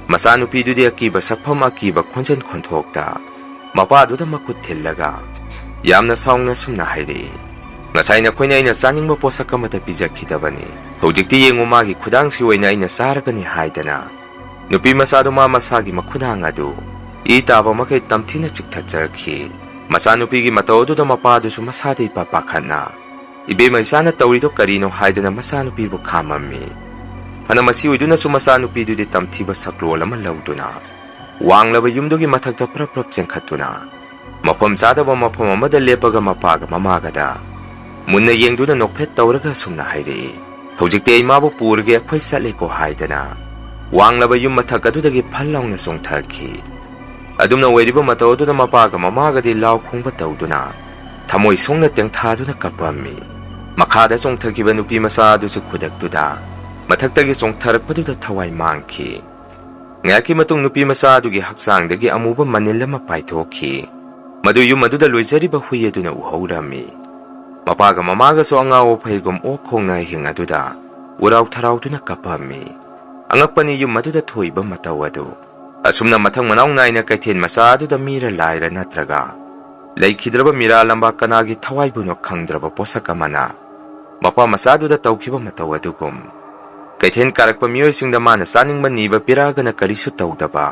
ꯃꯆꯥꯅꯨꯄꯤꯗꯨꯗꯤ ꯑꯀꯤꯕ ꯁꯛꯐꯝ ꯑꯀꯤꯕ ꯈꯣꯟꯖꯦꯜ ꯈꯣꯟꯊꯣꯛꯇ ꯃꯄꯥꯗꯨꯗ ꯃꯈꯨꯠ ꯊꯤꯜꯂꯒ, ꯌꯥꯝꯅ ꯁꯥꯎꯅ ꯁꯨꯝꯅ ꯍꯥꯏꯔꯛꯏ, "ꯉꯁꯥꯏ ꯅꯈꯣꯏꯅ ꯑꯩꯅ ꯆꯥꯅꯤꯡꯕ ꯄꯣꯠꯁꯛ ꯑꯃꯠꯇ ꯄꯤꯖꯈꯤꯗꯕꯅꯤ꯫ ꯍꯧꯖꯤꯛꯇꯤ ꯌꯦꯡꯉꯨ, ꯃꯥꯒꯤ ꯈꯨꯗꯥꯡꯁꯤ ꯑꯣꯏꯅ ꯑꯩꯅ ꯆꯥꯔꯒꯅꯤ" ꯍꯥꯏꯗꯅ ꯅꯨꯄꯤ ꯃꯆꯥꯗꯨ ꯃꯥ ꯃꯁꯥꯒꯤ ꯃꯈꯨꯗꯥꯡ ꯑꯗꯨ ꯏ ꯇꯥꯕ ꯃꯈꯩ ꯇꯝꯊꯤꯅ ꯆꯤꯛꯊꯠꯆꯔꯛꯈꯤ꯫ ꯃꯆꯥꯅꯨꯄꯤꯒꯤ ꯃꯇꯧ ꯑꯗꯨꯗ ꯃꯄꯥꯗꯨꯁꯨ ꯃꯁꯥꯗ ꯏꯄꯥ ꯄꯥꯈꯠꯅ, "ꯏꯕꯦꯝꯃ, ꯏꯆꯥꯅ ꯇꯧꯔꯤꯗꯣ ꯀꯔꯤꯅꯣ?" ꯍꯥꯏꯗꯅ ꯃꯆꯥꯅꯨꯄꯤꯕꯨ ꯈꯥꯝꯃꯝꯃꯤ꯫ ꯐꯅ ꯃꯁꯤ ꯑꯣꯏꯗꯨꯅꯁꯨ ꯃꯆꯥꯅꯨꯄꯤꯗꯨꯗꯤ ꯇꯝꯊꯤꯕ ꯁꯛꯂꯣꯟ ꯑꯃ ꯂꯧꯗꯨꯅ ꯋꯥꯡꯂꯕ ꯌꯨꯝꯗꯨꯒꯤ ꯃꯊꯛꯇ ꯄ꯭ꯔꯞ ꯄ꯭ꯔꯞ ꯆꯦꯟꯈꯠꯇꯨꯅ ꯃꯐꯝ ꯆꯥꯗꯕ ꯃꯐꯝ ꯑꯃꯗ ꯂꯦꯞꯄꯒ ꯃꯄꯥꯒ ꯃꯃꯥꯒꯗ ꯃꯨꯟꯅ ꯌꯦꯡꯗꯨꯅ ꯅꯣꯛꯐꯦꯠ ꯇꯧꯔꯒ ꯑꯁꯨꯝꯅ ꯍꯥꯏꯔꯛꯏ, "ꯍꯧꯖꯤꯛꯇꯤ ꯑꯩ ꯃꯥꯕꯨ ꯄꯨꯔꯒꯦ, ꯑꯩꯈꯣꯏ ꯆꯠꯂꯦꯀꯣ" ꯍꯥꯏꯗꯅ ꯋꯥꯡꯂꯕ ꯌꯨꯝ ꯃꯊꯛ ꯑꯗꯨꯗꯒꯤ ꯐꯜ ꯂꯥꯎꯅ ꯆꯣꯡꯊꯈꯤ꯫ ꯑꯗꯨꯝꯅ ꯑꯣꯏꯔꯤꯕ ꯃꯇꯧ ꯑꯗꯨꯗ ꯃꯄꯥꯒ ꯃꯃꯥꯒꯗꯤ ꯂꯥꯎ ꯈꯣꯡꯕ ꯇꯧꯗꯨꯅ ꯊꯃꯣꯏ ꯁꯣꯛꯅ ꯇꯦꯡꯊꯥꯗꯨꯅ ꯀꯞꯄꯝꯃꯤ꯫ ꯃꯈꯥꯗ ꯆꯣꯡꯊꯈꯤꯕ ꯅꯨꯄꯤ ꯃꯆꯥ ꯑꯗꯨꯁꯨ ꯈꯨꯗꯛꯇꯨꯗ ꯃꯊꯛꯇꯒꯤ ꯆꯣꯡꯊꯔꯛꯄꯗꯨꯗ ꯊꯋꯥꯏ ꯃꯥꯡꯈꯤ꯫ ꯉꯥꯏꯍꯥꯛꯀꯤ ꯃꯇꯨꯡ ꯅꯨꯄꯤ ꯃꯆꯥ ꯑꯗꯨꯒꯤ ꯍꯛꯆꯥꯡꯗꯒꯤ ꯑꯃꯨꯕ ꯃꯅꯤꯜ ꯑꯃ ꯄꯥꯏꯊꯣꯛꯈꯤ꯫ ꯃꯗꯨ ꯌꯨꯝ ꯑꯗꯨꯗ ꯂꯣꯏꯖꯔꯤꯕ ꯍꯨꯏ ꯑꯗꯨꯅ ꯎꯍꯧꯔꯝꯃꯤ꯫ ꯃꯄꯥꯒ ꯃꯃꯥꯒꯁꯨ ꯑꯉꯥꯎ ꯑꯐꯩꯒꯨꯝ ꯑꯣꯛ ꯈꯣꯡꯅ ꯑꯍꯤꯡ ꯑꯗꯨꯗ ꯎꯔꯥꯎ ꯊꯔꯥꯎꯗꯨꯅ ꯀꯞꯄꯝꯃꯤ꯫ ꯑꯉꯛꯄꯅꯤ, ꯌꯨꯝ ꯑꯗꯨꯗ ꯊꯣꯛꯏꯕ ꯃꯇꯧ ꯑꯗꯨ꯫ ꯑꯁꯨꯝꯅ ꯃꯊꯪ ꯃꯅꯥꯎ ꯅꯥꯏꯅ ꯀꯩꯊꯦꯜ ꯃꯆꯥ ꯑꯗꯨꯗ ꯃꯤꯔ ꯂꯥꯏꯔ ꯅꯠꯇ꯭ꯔꯒ ꯂꯩꯈꯤꯗ꯭ꯔꯕ ꯃꯤꯔꯥ ꯂꯝꯕꯥ ꯀꯅꯥꯒꯤ ꯊꯋꯥꯏꯕꯨꯅꯣ ꯈꯪꯗ꯭ꯔꯕ ꯄꯣꯠꯁꯛ ꯑꯃꯅ ꯃꯄꯥ ꯃꯆꯥꯗꯨꯗ ꯇꯧꯈꯤꯕ ꯃꯇꯧ ꯑꯗꯨꯒꯨꯝ, ꯀꯩꯊꯦꯜ ꯀꯥꯔꯛꯄ ꯃꯤꯑꯣꯏꯁꯤꯡꯗ ꯃꯥꯅ ꯆꯥꯅꯤꯡꯕ ꯅꯤꯕ ꯄꯤꯔꯛꯑꯒꯅ ꯀꯔꯤꯁꯨ ꯇꯧꯗꯕ,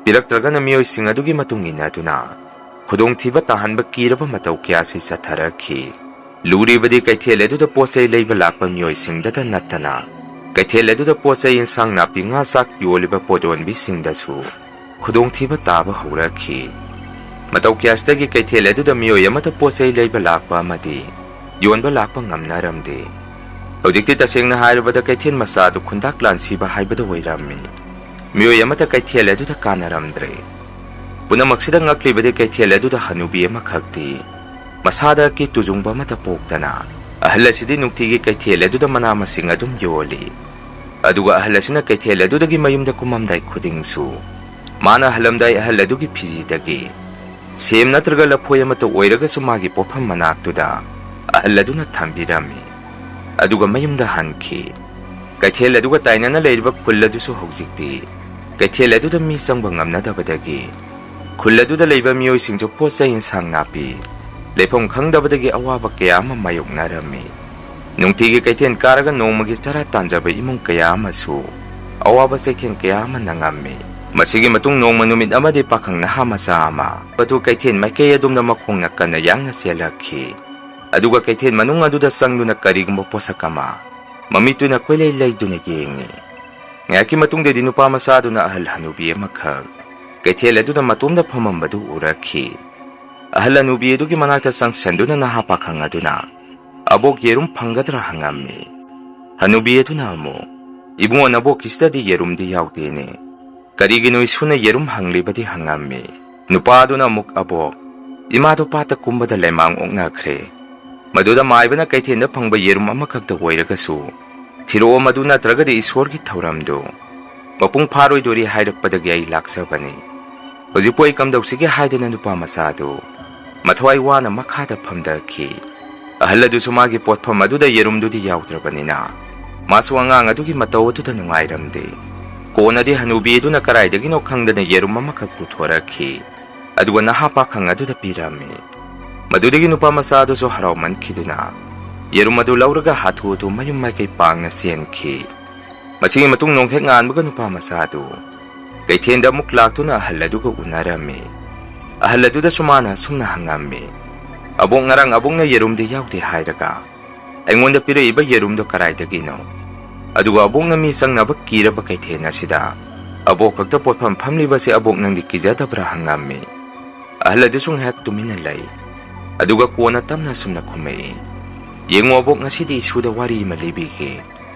ꯄꯤꯔꯛꯇ꯭ꯔꯒꯅ ꯃꯤꯑꯣꯏꯁꯤꯡ ꯑꯗꯨꯒꯤ ꯃꯇꯨꯡ ꯏꯟꯅꯗꯨꯅ ꯈꯨꯗꯣꯡꯊꯤꯕ ꯇꯥꯍꯟꯕ ꯀꯤꯔꯕ ꯃꯇꯧ ꯀꯌꯥꯁꯤ ꯆꯠꯊꯔꯛꯈꯤ꯫ ꯂꯨꯔꯤꯕꯗꯤ ꯀꯩꯊꯦꯜ ꯑꯗꯨꯗ ꯄꯣꯠ ꯆꯩ ꯂꯩꯕ ꯂꯥꯛꯄ ꯃꯤꯑꯣꯏꯁꯤꯡꯗꯇ ꯅꯠꯇꯅ, ꯀꯩꯊꯦꯜ ꯑꯗꯨꯗ ꯄꯣꯠ ꯆꯩ, ꯏꯟꯁꯥꯡ ꯅꯥꯄꯤ, ꯉꯥ ꯆꯥꯛ ꯌꯣꯜꯂꯤꯕ ꯄꯣꯠ ꯌꯣꯟꯕꯤꯁꯤꯡꯗꯁꯨ ꯈꯨꯗꯣꯡꯊꯤꯕ ꯇꯥꯕ ꯍꯧꯔꯛꯈꯤ꯫ ꯃꯇꯧ ꯀꯌꯥꯁꯤꯗꯒꯤ ꯀꯩꯊꯦꯜ ꯑꯗꯨꯗ ꯃꯤꯑꯣꯏ ꯑꯃꯠꯇ ꯄꯣꯠ ꯆꯩ ꯂꯩꯕ ꯂꯥꯛꯄ ꯑꯃꯗꯤ ꯌꯣꯟꯕ ꯂꯥꯛꯄ ꯉꯝꯅꯔꯝꯗꯦ꯫ ꯍꯧꯖꯤꯛꯇꯤ ꯇꯁꯦꯡꯅ ꯍꯥꯏꯔꯕꯗ ꯀꯩꯊꯦꯜ ꯃꯆꯥ ꯑꯗꯨ ꯈꯨꯟꯗꯥꯛ ꯂꯥꯟꯁꯤꯕ ꯍꯥꯏꯕꯗꯨ ꯑꯣꯏꯔꯝꯃꯤ꯫ ꯃꯤꯑꯣꯏ ꯑꯃꯠꯇ ꯀꯩꯊꯦꯜ ꯑꯗꯨꯗ ꯀꯥꯟꯅꯔꯝꯗ꯭ꯔꯦ꯫ ꯄꯨꯝꯅꯃꯛꯁꯤꯗ ꯉꯛꯂꯤꯕꯗꯤ ꯀꯩꯊꯦꯜ ꯑꯗꯨꯗ ꯍꯅꯨꯕꯤ ꯑꯃꯈꯛꯇꯤ ꯃꯁꯥꯗ ꯑꯀꯤ ꯇꯨꯖꯨꯡꯕ ꯑꯃꯠꯇ ꯄꯣꯛꯇꯅ ꯑꯍꯜ ꯑꯁꯤꯗꯤ ꯅꯨꯡꯇꯤꯒꯤ ꯀꯩꯊꯦꯜ ꯑꯗꯨꯗ ꯃꯅꯥ ꯃꯁꯤꯡ ꯑꯗꯨꯝ ꯌꯣꯜꯂꯤ꯫ ꯑꯗꯨꯒ ꯑꯍꯜ ꯑꯁꯤꯅ ꯀꯩꯊꯦꯜ ꯑꯗꯨꯗꯒꯤ ꯃꯌꯨꯝꯗ ꯀꯨꯝꯃꯝꯗꯥꯏ ꯈꯨꯗꯤꯡꯁꯨ ꯃꯥꯅ ꯍꯜꯂꯝꯗꯥꯏ ꯑꯍꯜ ꯑꯗꯨꯒꯤ ꯐꯤꯖꯤꯗꯒꯤ ꯁꯦꯝ ꯅꯠꯇ꯭ꯔꯒ ꯂꯐꯣꯏ ꯑꯃꯠꯇ ꯑꯣꯏꯔꯒꯁꯨ ꯃꯥꯒꯤ ꯄꯣꯠꯐꯝ ꯃꯅꯥꯛꯇꯨꯗ ꯑꯍꯜ ꯑꯗꯨꯅ ꯊꯝꯕꯤꯔꯝꯃꯤ꯫ ꯑꯗꯨꯒ ꯃꯌꯨꯝꯗ ꯍꯟꯈꯤ꯫ ꯀꯩꯊꯦꯜ ꯑꯗꯨꯒ ꯇꯥꯏꯅꯅ ꯂꯩꯔꯤꯕ ꯈꯨꯜ ꯑꯗꯨꯁꯨ ꯍꯧꯖꯤꯛꯇꯤ ꯀꯩꯊꯦꯜ ꯑꯗꯨꯗ ꯃꯤ ꯆꯪꯕ ꯉꯝꯅꯗꯕꯗꯒꯤ ꯈꯨꯜ ꯑꯗꯨꯗ ꯂꯩꯕ ꯃꯤꯑꯣꯏꯁꯤꯡꯁꯨ ꯄꯣꯠ ꯆꯩ ꯏꯟꯁꯥꯡ ꯅꯥꯄꯤ ꯂꯩꯐꯝ ꯈꯪꯗꯕꯗꯒꯤ ꯑꯋꯥꯕ ꯀꯌꯥ ꯑꯃ ꯃꯥꯌꯣꯛꯅꯔꯝꯃꯤ꯫ ꯅꯨꯡꯇꯤꯒꯤ ꯀꯩꯊꯦꯜ ꯀꯥꯔꯒ ꯅꯣꯡꯃꯒꯤ ꯆꯔꯥ ꯇꯥꯟꯖꯕ ꯏꯃꯨꯡ ꯀꯌꯥ ꯑꯃꯁꯨ ꯑꯋꯥꯕ ꯆꯩꯊꯦꯡ ꯀꯌꯥ ꯑꯃ ꯅꯪꯉꯝꯃꯤ꯫ ꯃꯁꯤꯒꯤ ꯃꯇꯨꯡ ꯅꯣꯡꯃ ꯅꯨꯃꯤꯠ ꯑꯃꯗꯤ ꯄꯥꯈꯪ ꯅꯍꯥ ꯃꯆꯥ ꯑꯃ ꯑꯗꯨ ꯀꯩꯊꯦꯜ ꯃꯥꯏꯀꯩ ꯑꯗꯣꯝꯗ ꯃꯈꯣꯡꯅ ꯀꯟꯅ ꯌꯥꯡꯅ ꯆꯦꯜꯂꯛꯈꯤ꯫ ꯑꯗꯨꯒ ꯀꯩꯊꯦꯜ ꯃꯅꯨꯡ ꯑꯗꯨꯗ ꯆꯪꯗꯨꯅ ꯀꯔꯤꯒꯨꯝꯕ ꯄꯣꯠꯁꯛ ꯑꯃ ꯃꯃꯤꯠꯇꯨꯅ ꯀꯣꯏꯂꯩ ꯂꯩꯗꯨꯅ ꯌꯦꯡꯉꯤ꯫ ꯉꯥꯏꯍꯥꯛꯀꯤ ꯃꯇꯨꯡꯗꯗꯤ ꯅꯨꯄꯥ ꯃꯆꯥꯗꯨꯅ ꯑꯍꯜ ꯍꯅꯨꯕꯤ ꯑꯃꯈꯛ ꯀꯩꯊꯦꯜ ꯑꯗꯨꯗ ꯃꯇꯣꯝꯗ ꯐꯝꯃꯝꯕꯗꯨ ꯎꯔꯛꯈꯤ꯫ ꯑꯍꯜ ꯍꯅꯨꯕꯤ ꯑꯗꯨꯒꯤ ꯃꯅꯥꯛꯇ ꯆꯪꯁꯟꯗꯨꯅ ꯅꯍꯥ ꯄꯥꯈꯪ ꯑꯗꯨꯅ, "ꯑꯕꯣꯛ, ꯌꯦꯔꯨꯝ ꯐꯪꯒꯗ꯭ꯔꯥ?" ꯍꯪꯉꯝꯃꯤ꯫ ꯍꯅꯨꯕꯤ ꯑꯗꯨꯅ ꯑꯃꯨꯛ, "ꯏꯕꯨꯡꯉꯣ, ꯅꯕꯣꯛꯀꯤꯁꯤꯗꯗꯤ ꯌꯦꯔꯨꯝꯗꯤ ꯌꯥꯎꯗꯦꯅꯦ꯫ ꯀꯔꯤꯒꯤꯅꯣ ꯏꯁꯨꯅ ꯌꯦꯔꯨꯝ ꯍꯪꯂꯤꯕꯗꯤ?" ꯍꯪꯉꯝꯃꯤ꯫ ꯅꯨꯄꯥꯗꯨꯅ ꯑꯃꯨꯛ, "ꯑꯕꯣꯛ, ꯏꯃꯥꯗꯣ ꯄꯥꯠꯇ ꯀꯨꯝꯕꯗ ꯂꯩꯃꯥꯡ ꯑꯣꯛꯅꯈ꯭ꯔꯦ꯫ ꯃꯗꯨꯗ ꯃꯥꯏꯕꯅ ꯀꯩꯊꯦꯜꯗ ꯐꯪꯕ ꯌꯦꯔꯨꯝ ꯑꯃꯈꯛꯇ ꯑꯣꯏꯔꯒꯁꯨ ꯊꯤꯔꯛꯑꯣ, ꯃꯗꯨ ꯅꯠꯇ꯭ꯔꯒꯗꯤ ꯏꯁꯣꯔꯒꯤ ꯊꯧꯔꯝꯗꯨ ꯃꯄꯨꯡ ꯐꯥꯔꯣꯏꯗꯣꯔꯤ ꯍꯥꯏꯔꯛꯄꯗꯒꯤ ꯑꯩ ꯂꯥꯛꯆꯕꯅꯤ꯫ "ꯍꯧꯖꯤꯛꯄꯨ ꯑꯩ ꯀꯝꯗꯧꯁꯤꯒꯦ?" ꯍꯥꯏꯗꯅ ꯅꯨꯄꯥ ꯃꯆꯥꯗꯨ ꯃꯊ꯭ꯋꯥꯏ ꯋꯥꯅ ꯃꯈꯥꯗ ꯐꯝꯊꯈꯤ꯫ ꯑꯍꯜ ꯑꯗꯨꯁꯨ ꯃꯥꯒꯤ ꯄꯣꯠꯐꯝ ꯑꯗꯨꯗ ꯌꯦꯔꯨꯝꯗꯨꯗꯤ ꯌꯥꯎꯗ꯭ꯔꯕꯅꯤꯅ, ꯃꯥꯁꯨ ꯑꯉꯥꯡ ꯑꯗꯨꯒꯤ ꯃꯇꯧ ꯑꯗꯨꯗ ꯅꯨꯡꯉꯥꯏꯔꯝꯗꯦ꯫ ꯀꯣꯟꯅꯗꯤ ꯍꯅꯨꯕꯤ ꯑꯗꯨꯅ ꯀꯔꯥꯏꯗꯒꯤꯅꯣ ꯈꯪꯗꯅ ꯌꯦꯔꯨꯝ ꯑꯃꯈꯛ ꯄꯨꯊꯣꯔꯛꯈꯤ, ꯑꯗꯨꯒ ꯅꯍꯥ ꯄꯥꯈꯪ ꯑꯗꯨꯗ ꯄꯤꯔꯝꯃꯤ꯫ ꯃꯗꯨꯗꯒꯤ ꯅꯨꯄꯥ ꯃꯆꯥ ꯑꯗꯨꯁꯨ ꯍꯔꯥꯎꯃꯟꯈꯤꯗꯨꯅ ꯌꯦꯔꯨꯝ ꯑꯗꯨ ꯂꯧꯔꯒ ꯍꯥꯊꯨ ꯍꯥꯊꯨ ꯃꯌꯨꯝ ꯃꯥꯏꯀꯩ ꯄꯥꯡꯅ ꯆꯦꯟꯈꯤ꯫ ꯃꯁꯤꯒꯤ ꯃꯇꯨꯡ ꯅꯣꯡꯍꯦꯛ ꯉꯥꯟꯕꯒ ꯅꯨꯄꯥ ꯃꯆꯥ ꯑꯗꯨ ꯀꯩꯊꯦꯜꯗ ꯑꯃꯨꯛ ꯂꯥꯛꯇꯨꯅ ꯑꯍꯜ ꯑꯗꯨꯒ ꯎꯅꯔꯝꯃꯤ꯫ ꯑꯍꯜ ꯑꯗꯨꯗꯁꯨ ꯃꯥꯅ ꯑꯁꯨꯝꯅ ꯍꯪꯉꯝꯃꯤ, "ꯑꯕꯣꯛ, ꯉꯔꯥꯡ ꯑꯕꯣꯛꯅ ꯌꯦꯔꯨꯝꯗꯤ ꯌꯥꯎꯗꯦ ꯍꯥꯏꯔꯒ ꯑꯩꯉꯣꯟꯗ ꯄꯤꯔꯛꯏꯕ ꯌꯦꯔꯨꯝꯗꯣ ꯀꯔꯥꯏꯗꯒꯤꯅꯣ? ꯑꯗꯨꯒ ꯑꯕꯣꯛꯅ ꯃꯤ ꯆꯪꯅꯕ ꯀꯤꯔꯕ ꯀꯩꯊꯦꯜ ꯑꯁꯤꯗ ꯑꯕꯣꯛ ꯈꯛꯇ ꯄꯣꯠꯐꯝ ꯐꯝꯂꯤꯕꯁꯦ ꯑꯕꯣꯛ ꯅꯪꯗꯤ ꯀꯤꯖꯗꯕ꯭ꯔꯥ?" ꯍꯪꯉꯝꯃꯤ꯫ ꯑꯍꯜ ꯑꯗꯨꯁꯨ ꯉꯥꯏꯍꯥꯛ ꯇꯨꯃꯤꯟꯅ ꯂꯩ꯫ ꯑꯗꯨꯒ ꯀꯣꯟꯅ ꯇꯞꯅ ꯑꯁꯨꯝꯅ ꯈꯨꯝꯃꯛꯏ, "ꯌꯦꯡꯉꯣ ꯑꯕꯣꯛ, ꯉꯁꯤꯗꯤ ꯏꯁꯨꯗ ꯋꯥꯔꯤ ꯑꯃ ꯂꯤꯕꯤꯒꯦ꯫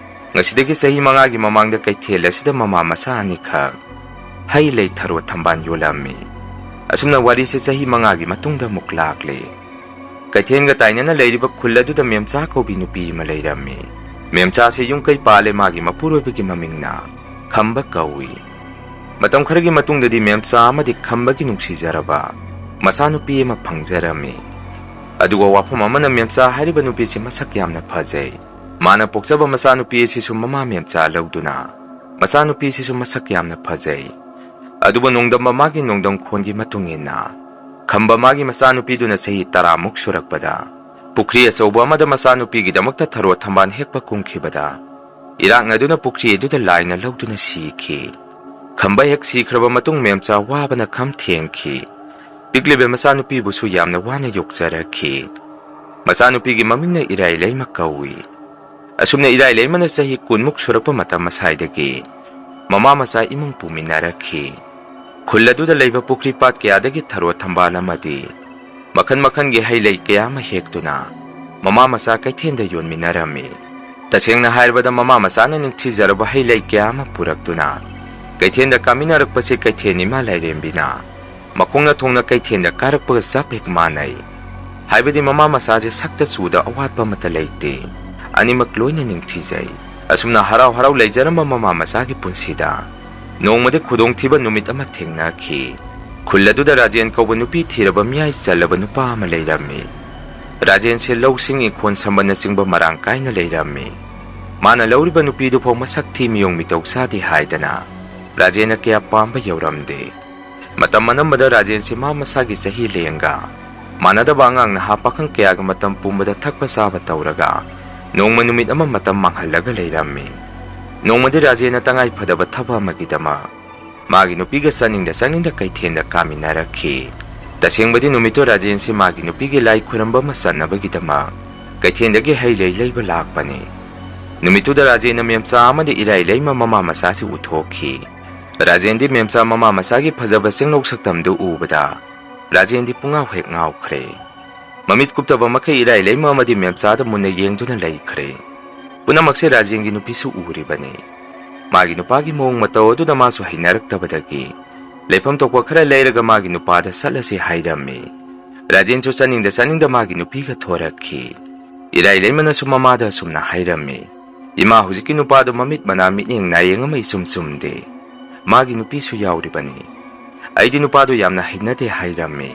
ꯉꯁꯤꯗꯒꯤ ꯆꯍꯤ ꯃꯉꯥꯒꯤ ꯃꯃꯥꯡꯗ ꯀꯩꯊꯦꯜ ꯑꯁꯤꯗ ꯃꯃꯥ ꯃꯆꯥ ꯑꯅꯤꯈꯛ ꯍꯩ ꯂꯩ ꯊꯔꯣ ꯊꯝꯕꯥꯜ ꯌꯣꯜꯂꯝꯃꯤ꯫ ꯑꯁꯨꯝꯅ ꯋꯥꯔꯤꯁꯦ ꯆꯍꯤ ꯃꯉꯥꯒꯤ ꯃꯇꯨꯡꯗ ꯑꯃꯨꯛ ꯂꯥꯛꯂꯦ꯫ ꯀꯩꯊꯦꯜꯒ ꯇꯥꯏꯅꯅ ꯂꯩꯔꯤꯕ ꯈꯨꯜ ꯑꯗꯨꯗ ꯃꯦꯝꯆꯥ ꯀꯧꯕꯤ ꯅꯨꯄꯤ ꯑꯃ ꯂꯩꯔꯝꯃꯤ꯫ ꯃꯦꯝꯆꯥꯁꯦ ꯌꯨꯝ ꯀꯩ ꯄꯥꯜꯂꯦ, ꯃꯥꯒꯤ ꯃꯄꯨꯔꯣꯏꯕꯒꯤ ꯃꯃꯤꯡꯅ ꯈꯝꯕ ꯀꯧꯏ꯫ ꯃꯇꯝ ꯈꯔꯒꯤ ꯃꯇꯨꯡꯗꯗꯤ ꯃꯦꯝꯆꯥ ꯑꯃꯗꯤ ꯈꯝꯕꯒꯤ ꯅꯨꯡꯁꯤꯖꯔꯕ ꯃꯆꯥꯅꯨꯄꯤ ꯑꯃ ꯐꯪꯖꯔꯝꯃꯤ꯫ ꯑꯗꯨꯒ ꯋꯥꯐꯝ ꯑꯃꯅ, ꯃꯦꯝꯆꯥ ꯍꯥꯏꯔꯤꯕ ꯅꯨꯄꯤꯁꯤ ꯃꯁꯛ ꯌꯥꯝꯅ ꯐꯖꯩ꯫ ꯃꯥꯅ ꯄꯣꯛꯆꯕ ꯃꯆꯥꯅꯨꯄꯤ ꯑꯁꯤꯁꯨ ꯃꯃꯥ ꯃꯦꯝꯆꯥ ꯂꯧꯗꯨꯅ ꯃꯆꯥꯅꯨꯄꯤꯁꯤꯁꯨ ꯃꯁꯛ ꯌꯥꯝꯅ ꯐꯖꯩ꯫ ꯑꯗꯨꯕꯨ ꯅꯣꯡꯗꯝꯕ ꯃꯥꯒꯤ ꯅꯣꯡꯗꯝꯈꯣꯟꯒꯤ ꯃꯇꯨꯡ ꯏꯟꯅ, ꯈꯝꯕ ꯃꯥꯒꯤ ꯃꯆꯥꯅꯨꯄꯤꯗꯨꯅ ꯆꯍꯤ ꯇꯔꯥꯃꯨꯛ ꯁꯨꯔꯛꯄꯗ ꯄꯨꯈ꯭ꯔꯤ ꯑꯆꯧꯕ ꯑꯃꯗ ꯃꯆꯥꯅꯨꯄꯤꯒꯤꯗꯃꯛꯇ ꯊꯔꯣ ꯊꯝꯕꯥꯜ ꯍꯦꯛꯄ ꯀꯨꯝꯈꯤꯕꯗ, ꯏꯔꯥꯛꯅꯗꯨꯅ ꯄꯨꯈ꯭ꯔꯤ ꯑꯗꯨꯗ ꯂꯥꯏꯅ ꯂꯧꯗꯨꯅ ꯁꯤꯈꯤ꯫ ꯈꯝꯕ ꯍꯦꯛ ꯁꯤꯈ꯭ꯔꯕ ꯃꯇꯨꯡ ꯃꯦꯝꯆꯥ ꯋꯥꯕꯅ ꯈꯝ ꯊꯦꯡꯈꯤ꯫ ꯄꯤꯛꯂꯤꯕ ꯃꯆꯥꯅꯨꯄꯤꯕꯨꯁꯨ ꯌꯥꯝꯅ ꯋꯥꯅ ꯌꯣꯛꯆꯔꯛꯈꯤ꯫ ꯃꯆꯥꯅꯨꯄꯤꯒꯤ ꯃꯃꯤꯡꯅ ꯏꯔꯥꯏ ꯂꯩꯃ ꯀꯧꯏ꯫ ꯑꯁꯨꯝꯅ ꯏꯔꯥꯏ ꯂꯩꯃꯅ ꯆꯍꯤ ꯀꯨꯟꯃꯨꯛ ꯁꯨꯔꯛꯄ ꯃꯇꯝ ꯑꯁꯥꯏꯗꯒꯤ ꯃꯃꯥ ꯃꯆꯥ ꯏꯃꯨꯡ ꯄꯨꯃꯤꯟꯅꯔꯛꯈꯤ꯫ ꯈꯨꯜ ꯑꯗꯨꯗ ꯂꯩꯕ ꯄꯨꯈ꯭ꯔꯤ ꯄꯥꯠ ꯀꯌꯥꯗꯒꯤ ꯊꯔꯣ ꯊꯝꯕꯥꯜ ꯑꯃꯗꯤ ꯃꯈꯜ ꯃꯈꯜꯒꯤ ꯍꯩ ꯂꯩ ꯀꯌꯥ ꯑꯃ ꯍꯦꯛꯇꯨꯅ ꯃꯃꯥ ꯃꯆꯥ ꯀꯩꯊꯦꯜꯗ ꯌꯣꯟꯃꯤꯟꯅꯔꯝꯃꯤ꯫ ꯇꯁꯦꯡꯅ ꯍꯥꯏꯔꯕꯗ, ꯃꯃꯥ ꯃꯆꯥꯅ ꯅꯤꯡꯊꯤꯖꯔꯕ ꯍꯩ ꯂꯩ ꯀꯌꯥ ꯑꯃ ꯄꯨꯔꯛꯇꯨꯅ ꯀꯩꯊꯦꯜꯗ ꯀꯥꯃꯤꯟꯅꯔꯛꯄꯁꯤ ꯀꯩꯊꯦꯜ ꯏꯃꯥ ꯂꯥꯏꯔꯦꯝꯕꯤꯅ ꯃꯈꯣꯡꯅ ꯊꯣꯡꯅ ꯀꯩꯊꯦꯜꯗ ꯀꯥꯔꯛꯄꯒ ꯆꯞ ꯍꯦꯛ ꯃꯥꯟꯅꯩ꯫ ꯍꯥꯏꯕꯗꯤ ꯃꯃꯥ ꯃꯆꯥꯁꯦ ꯁꯛꯇ ꯆꯨꯗ ꯑꯋꯥꯠꯄ ꯑꯃꯠꯇ ꯂꯩꯇꯦ꯫ ꯑꯅꯤꯃꯛ ꯂꯣꯏꯅ ꯅꯤꯡꯊꯤꯖꯩ꯫ ꯑꯁꯨꯝꯅ ꯍꯔꯥꯎ ꯍꯔꯥꯎ ꯂꯩꯖꯔꯝꯕ ꯃꯃꯥ ꯃꯆꯥꯒꯤ ꯄꯨꯟꯁꯤꯗ ꯅꯣꯡꯃꯗꯤ ꯈꯨꯗꯣꯡꯊꯤꯕ ꯅꯨꯃꯤꯠ ꯑꯃ ꯊꯦꯡꯅꯈꯤ꯫ ꯈꯨꯜ ꯑꯗꯨꯗ ꯔꯥꯖꯦꯟ ꯀꯧꯕ ꯅꯨꯄꯤ ꯊꯤꯔꯕ ꯃꯤꯌꯥꯏ ꯆꯜꯂꯕ ꯅꯨꯄꯥ ꯑꯃ ꯂꯩꯔꯝꯃꯤ꯫ ꯔꯥꯖꯦꯟꯁꯦ ꯂꯧꯁꯤꯡ, ꯏꯪꯈꯣꯜ ꯁꯝꯕꯅꯆꯤꯡꯕ ꯃꯔꯥꯡ ꯀꯥꯏꯅ ꯂꯩꯔꯝꯃꯤ꯫ ꯃꯥꯅ ꯂꯧꯔꯤꯕ ꯅꯨꯄꯤꯗꯨꯐꯥꯎ ꯃꯁꯛ ꯊꯤ, ꯃꯤꯑꯣꯡ ꯃꯤꯇꯧ ꯆꯥꯗꯦ ꯍꯥꯏꯗꯅ ꯔꯥꯖꯦꯟꯅ ꯀꯌꯥ ꯄꯥꯝꯕ ꯌꯧꯔꯝꯗꯦ꯫ ꯃꯇꯝ ꯑꯅꯝꯕꯗ ꯔꯥꯖꯦꯟꯁꯤ ꯃꯥ ꯃꯁꯥꯒꯤ ꯆꯍꯤ ꯂꯦꯡꯒ ꯃꯥꯟꯅꯗꯕ ꯑꯉꯥꯡ ꯅꯍꯥ ꯄꯥꯈꯪ ꯀꯌꯥꯒ ꯃꯇꯝ ꯄꯨꯝꯕꯗ ꯊꯛꯄ ꯆꯥꯕ ꯇꯧꯔꯒ ꯅꯣꯡꯃ ꯅꯨꯃꯤꯠ ꯑꯃ ꯃꯇꯝ ꯃꯥꯡꯍꯜꯂꯒ ꯂꯩꯔꯝꯃꯤ꯫ ꯅꯣꯡꯃꯗꯤ ꯔꯥꯖꯦꯟꯅ ꯇꯉꯥꯏ ꯐꯗꯕ ꯊꯕꯛ ꯑꯃꯒꯤꯗꯃꯛ ꯃꯥꯒꯤ ꯅꯨꯄꯤꯒ ꯆꯠꯅꯤꯡꯗ ꯆꯠꯅꯤꯡꯗ ꯀꯩꯊꯦꯜꯗ ꯀꯥꯃꯤꯟꯅꯔꯛꯈꯤ꯫ ꯇꯁꯦꯡꯕꯗꯤ ꯅꯨꯃꯤꯠꯇꯨ ꯔꯥꯖꯦꯟꯁꯤ ꯃꯥꯒꯤ ꯅꯨꯄꯤꯒꯤ ꯂꯥꯏ ꯈꯨꯔꯝꯕ ꯑꯃ ꯆꯠꯅꯕꯒꯤꯗꯃꯛ ꯀꯩꯊꯦꯜꯗꯒꯤ ꯍꯩ ꯂꯩ ꯂꯩꯕ ꯂꯥꯛꯄꯅꯤ꯫ ꯅꯨꯃꯤꯠꯇꯨꯗ ꯔꯥꯖꯦꯟꯅ ꯃꯦꯝꯆꯥ ꯑꯃꯗꯤ ꯏꯔꯥꯏ ꯂꯩꯃ ꯃꯃꯥ ꯃꯆꯥꯁꯤ ꯎꯊꯣꯛꯈꯤ꯫ ꯔꯥꯖꯦꯟꯗꯤ ꯃꯦꯝꯆꯥ ꯃꯃꯥ ꯃꯆꯥꯒꯤ ꯐꯖꯕ ꯆꯦꯡꯂꯧ ꯁꯛꯇꯝꯗꯨ ꯎꯕꯗ ꯔꯥꯖꯦꯟꯗꯤ ꯄꯨꯡꯉꯥꯎ ꯍꯦꯛ ꯉꯥꯎꯈ꯭ꯔꯦ꯫ ꯃꯃꯤꯠ ꯀꯨꯞꯇꯕ ꯃꯈꯩ ꯏꯔꯥꯏ ꯂꯩꯃ ꯑꯃꯗꯤ ꯃꯦꯝꯆꯥꯗ ꯃꯨꯟꯅ ꯌꯦꯡꯗꯨꯅ ꯂꯩꯈ꯭ꯔꯦ꯫ ꯄꯨꯝꯅꯃꯛꯁꯦ ꯔꯥꯖꯦꯟꯒꯤ ꯅꯨꯄꯤꯁꯨ ꯎꯔꯤꯕꯅꯤ꯫ ꯃꯥꯒꯤ ꯅꯨꯄꯥꯒꯤ ꯃꯑꯣꯡ ꯃꯇꯧ ꯑꯗꯨꯗ ꯃꯥꯁꯨ ꯍꯩꯅꯔꯛꯇꯕꯗꯒꯤ ꯂꯩꯐꯝ ꯊꯣꯛꯄ ꯈꯔ ꯂꯩꯔꯒ ꯃꯥꯒꯤ ꯅꯨꯄꯥꯗ ꯆꯠꯂꯁꯤ ꯍꯥꯏꯔꯝꯃꯤ꯫ ꯔꯥꯖꯦꯟꯁꯨ ꯆꯠꯅꯤꯡꯗ ꯆꯠꯅꯤꯡꯗ ꯃꯥꯒꯤ ꯅꯨꯄꯤꯒ ꯊꯣꯔꯛꯈꯤ꯫ ꯏꯔꯥꯏ ꯂꯩꯃꯅꯁꯨ ꯃꯃꯥꯗ ꯑꯁꯨꯝꯅ ꯍꯥꯏꯔꯝꯃꯤ, "ꯏꯃꯥ, ꯍꯧꯖꯤꯛꯀꯤ ꯅꯨꯄꯥꯗꯣ ꯃꯃꯤꯠ ꯃꯅꯥ ꯃꯤꯠꯌꯦꯡ ꯅꯥꯌꯦꯡ ꯑꯃ ꯏꯆꯨꯝ ꯆꯨꯝꯗꯦ꯫ ꯃꯥꯒꯤ ꯅꯨꯄꯤꯁꯨ ꯌꯥꯎꯔꯤꯕꯅꯤ꯫ ꯑꯩꯗꯤ ꯅꯨꯄꯥꯗꯣ ꯌꯥꯝꯅ ꯍꯩꯅꯗꯦ" ꯍꯥꯏꯔꯝꯃꯤ꯫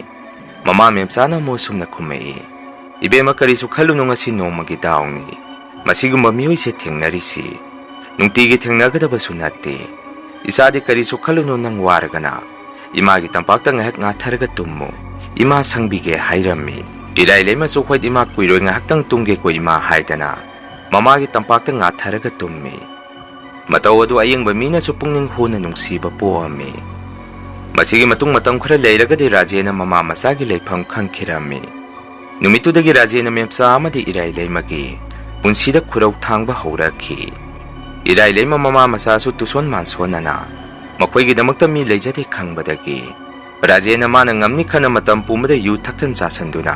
ꯃꯃꯥ ꯃꯦꯝꯆꯥꯅ ꯑꯃꯨꯛ ꯑꯁꯨꯝꯅ ꯈꯨꯝꯃꯛꯏ, "ꯏꯕꯦꯝꯃ, ꯀꯔꯤꯁꯨ ꯈꯜꯂꯨꯅꯨ, ꯉꯁꯤ ꯅꯣꯡꯃꯒꯤ ꯗꯥꯎꯅꯤ꯫ ꯃꯁꯤꯒꯨꯝꯕ ꯃꯤꯑꯣꯏꯁꯦ ꯊꯦꯡꯅꯔꯤꯁꯤ ꯅꯨꯡꯇꯤꯒꯤ ꯊꯦꯡꯅꯒꯗꯕꯁꯨ ꯅꯠꯇꯦ꯫ ꯏꯆꯥꯗꯤ ꯀꯔꯤꯁꯨ ꯈꯜꯂꯨꯅꯨ, ꯅꯪ ꯋꯥꯔꯒꯅ ꯏꯃꯥꯒꯤ ꯇꯝꯄꯥꯛꯇ ꯉꯥꯏꯍꯥꯛ ꯉꯥꯊꯔꯒ ꯇꯨꯝꯃꯨ꯫ ꯏꯃꯥ ꯁꯪꯕꯤꯒꯦ" ꯍꯥꯏꯔꯝꯃꯤ꯫ ꯏꯔꯥꯏ ꯂꯩꯃꯁꯨ, "ꯍꯣꯏ ꯏꯃꯥ, ꯀꯨꯏꯔꯣꯏ, ꯉꯥꯏꯍꯥꯛꯇꯪ ꯇꯨꯝꯒꯦꯀꯣ ꯏꯃꯥ" ꯍꯥꯏꯗꯅ ꯃꯃꯥꯒꯤ ꯇꯝꯄꯥꯛꯇ ꯉꯥꯊꯔꯒ ꯇꯨꯝꯃꯤ꯫ ꯃꯇꯧ ꯑꯗꯨ ꯑꯌꯦꯡꯕ ꯃꯤꯅꯁꯨ ꯄꯨꯛꯅꯤꯡ ꯍꯨꯅ ꯅꯨꯡꯁꯤꯕ ꯄꯣꯛꯑꯝꯃꯤ꯫ ꯃꯁꯤꯒꯤ ꯃꯇꯨꯡ ꯃꯇꯝ ꯈꯔ ꯂꯩꯔꯒꯗꯤ ꯔꯥꯖꯦꯟꯅ ꯃꯃꯥ ꯃꯆꯥꯒꯤ ꯂꯩꯐꯝ ꯈꯪꯈꯤꯔꯝꯃꯤ꯫ ꯅꯨꯃꯤꯠꯇꯨꯗꯒꯤ ꯔꯥꯖꯦꯟꯅ ꯃꯦꯝꯆꯥ ꯑꯃꯗꯤ ꯏꯔꯥꯏ ꯂꯩꯃꯒꯤ ꯄꯨꯟꯁꯤꯗ ꯈꯨꯔꯧ ꯊꯥꯡꯕ ꯍꯧꯔꯛꯈꯤ꯫ ꯏꯔꯥꯏ ꯂꯩꯃ ꯃꯃꯥ ꯃꯆꯥꯁꯨ ꯇꯨꯁꯣꯟ ꯃꯥꯟꯁꯣꯟꯅꯅ ꯃꯈꯣꯏꯒꯤꯗꯃꯛꯇ ꯃꯤ ꯂꯩꯖꯗꯦ ꯈꯪꯕꯗꯒꯤ ꯔꯥꯖꯦꯟꯅ ꯃꯥꯅ ꯉꯝꯅꯤ ꯈꯟꯅ ꯃꯇꯝ ꯄꯨꯝꯕꯗ ꯌꯨ ꯊꯛꯆꯟ ꯆꯥꯁꯟꯗꯨꯅ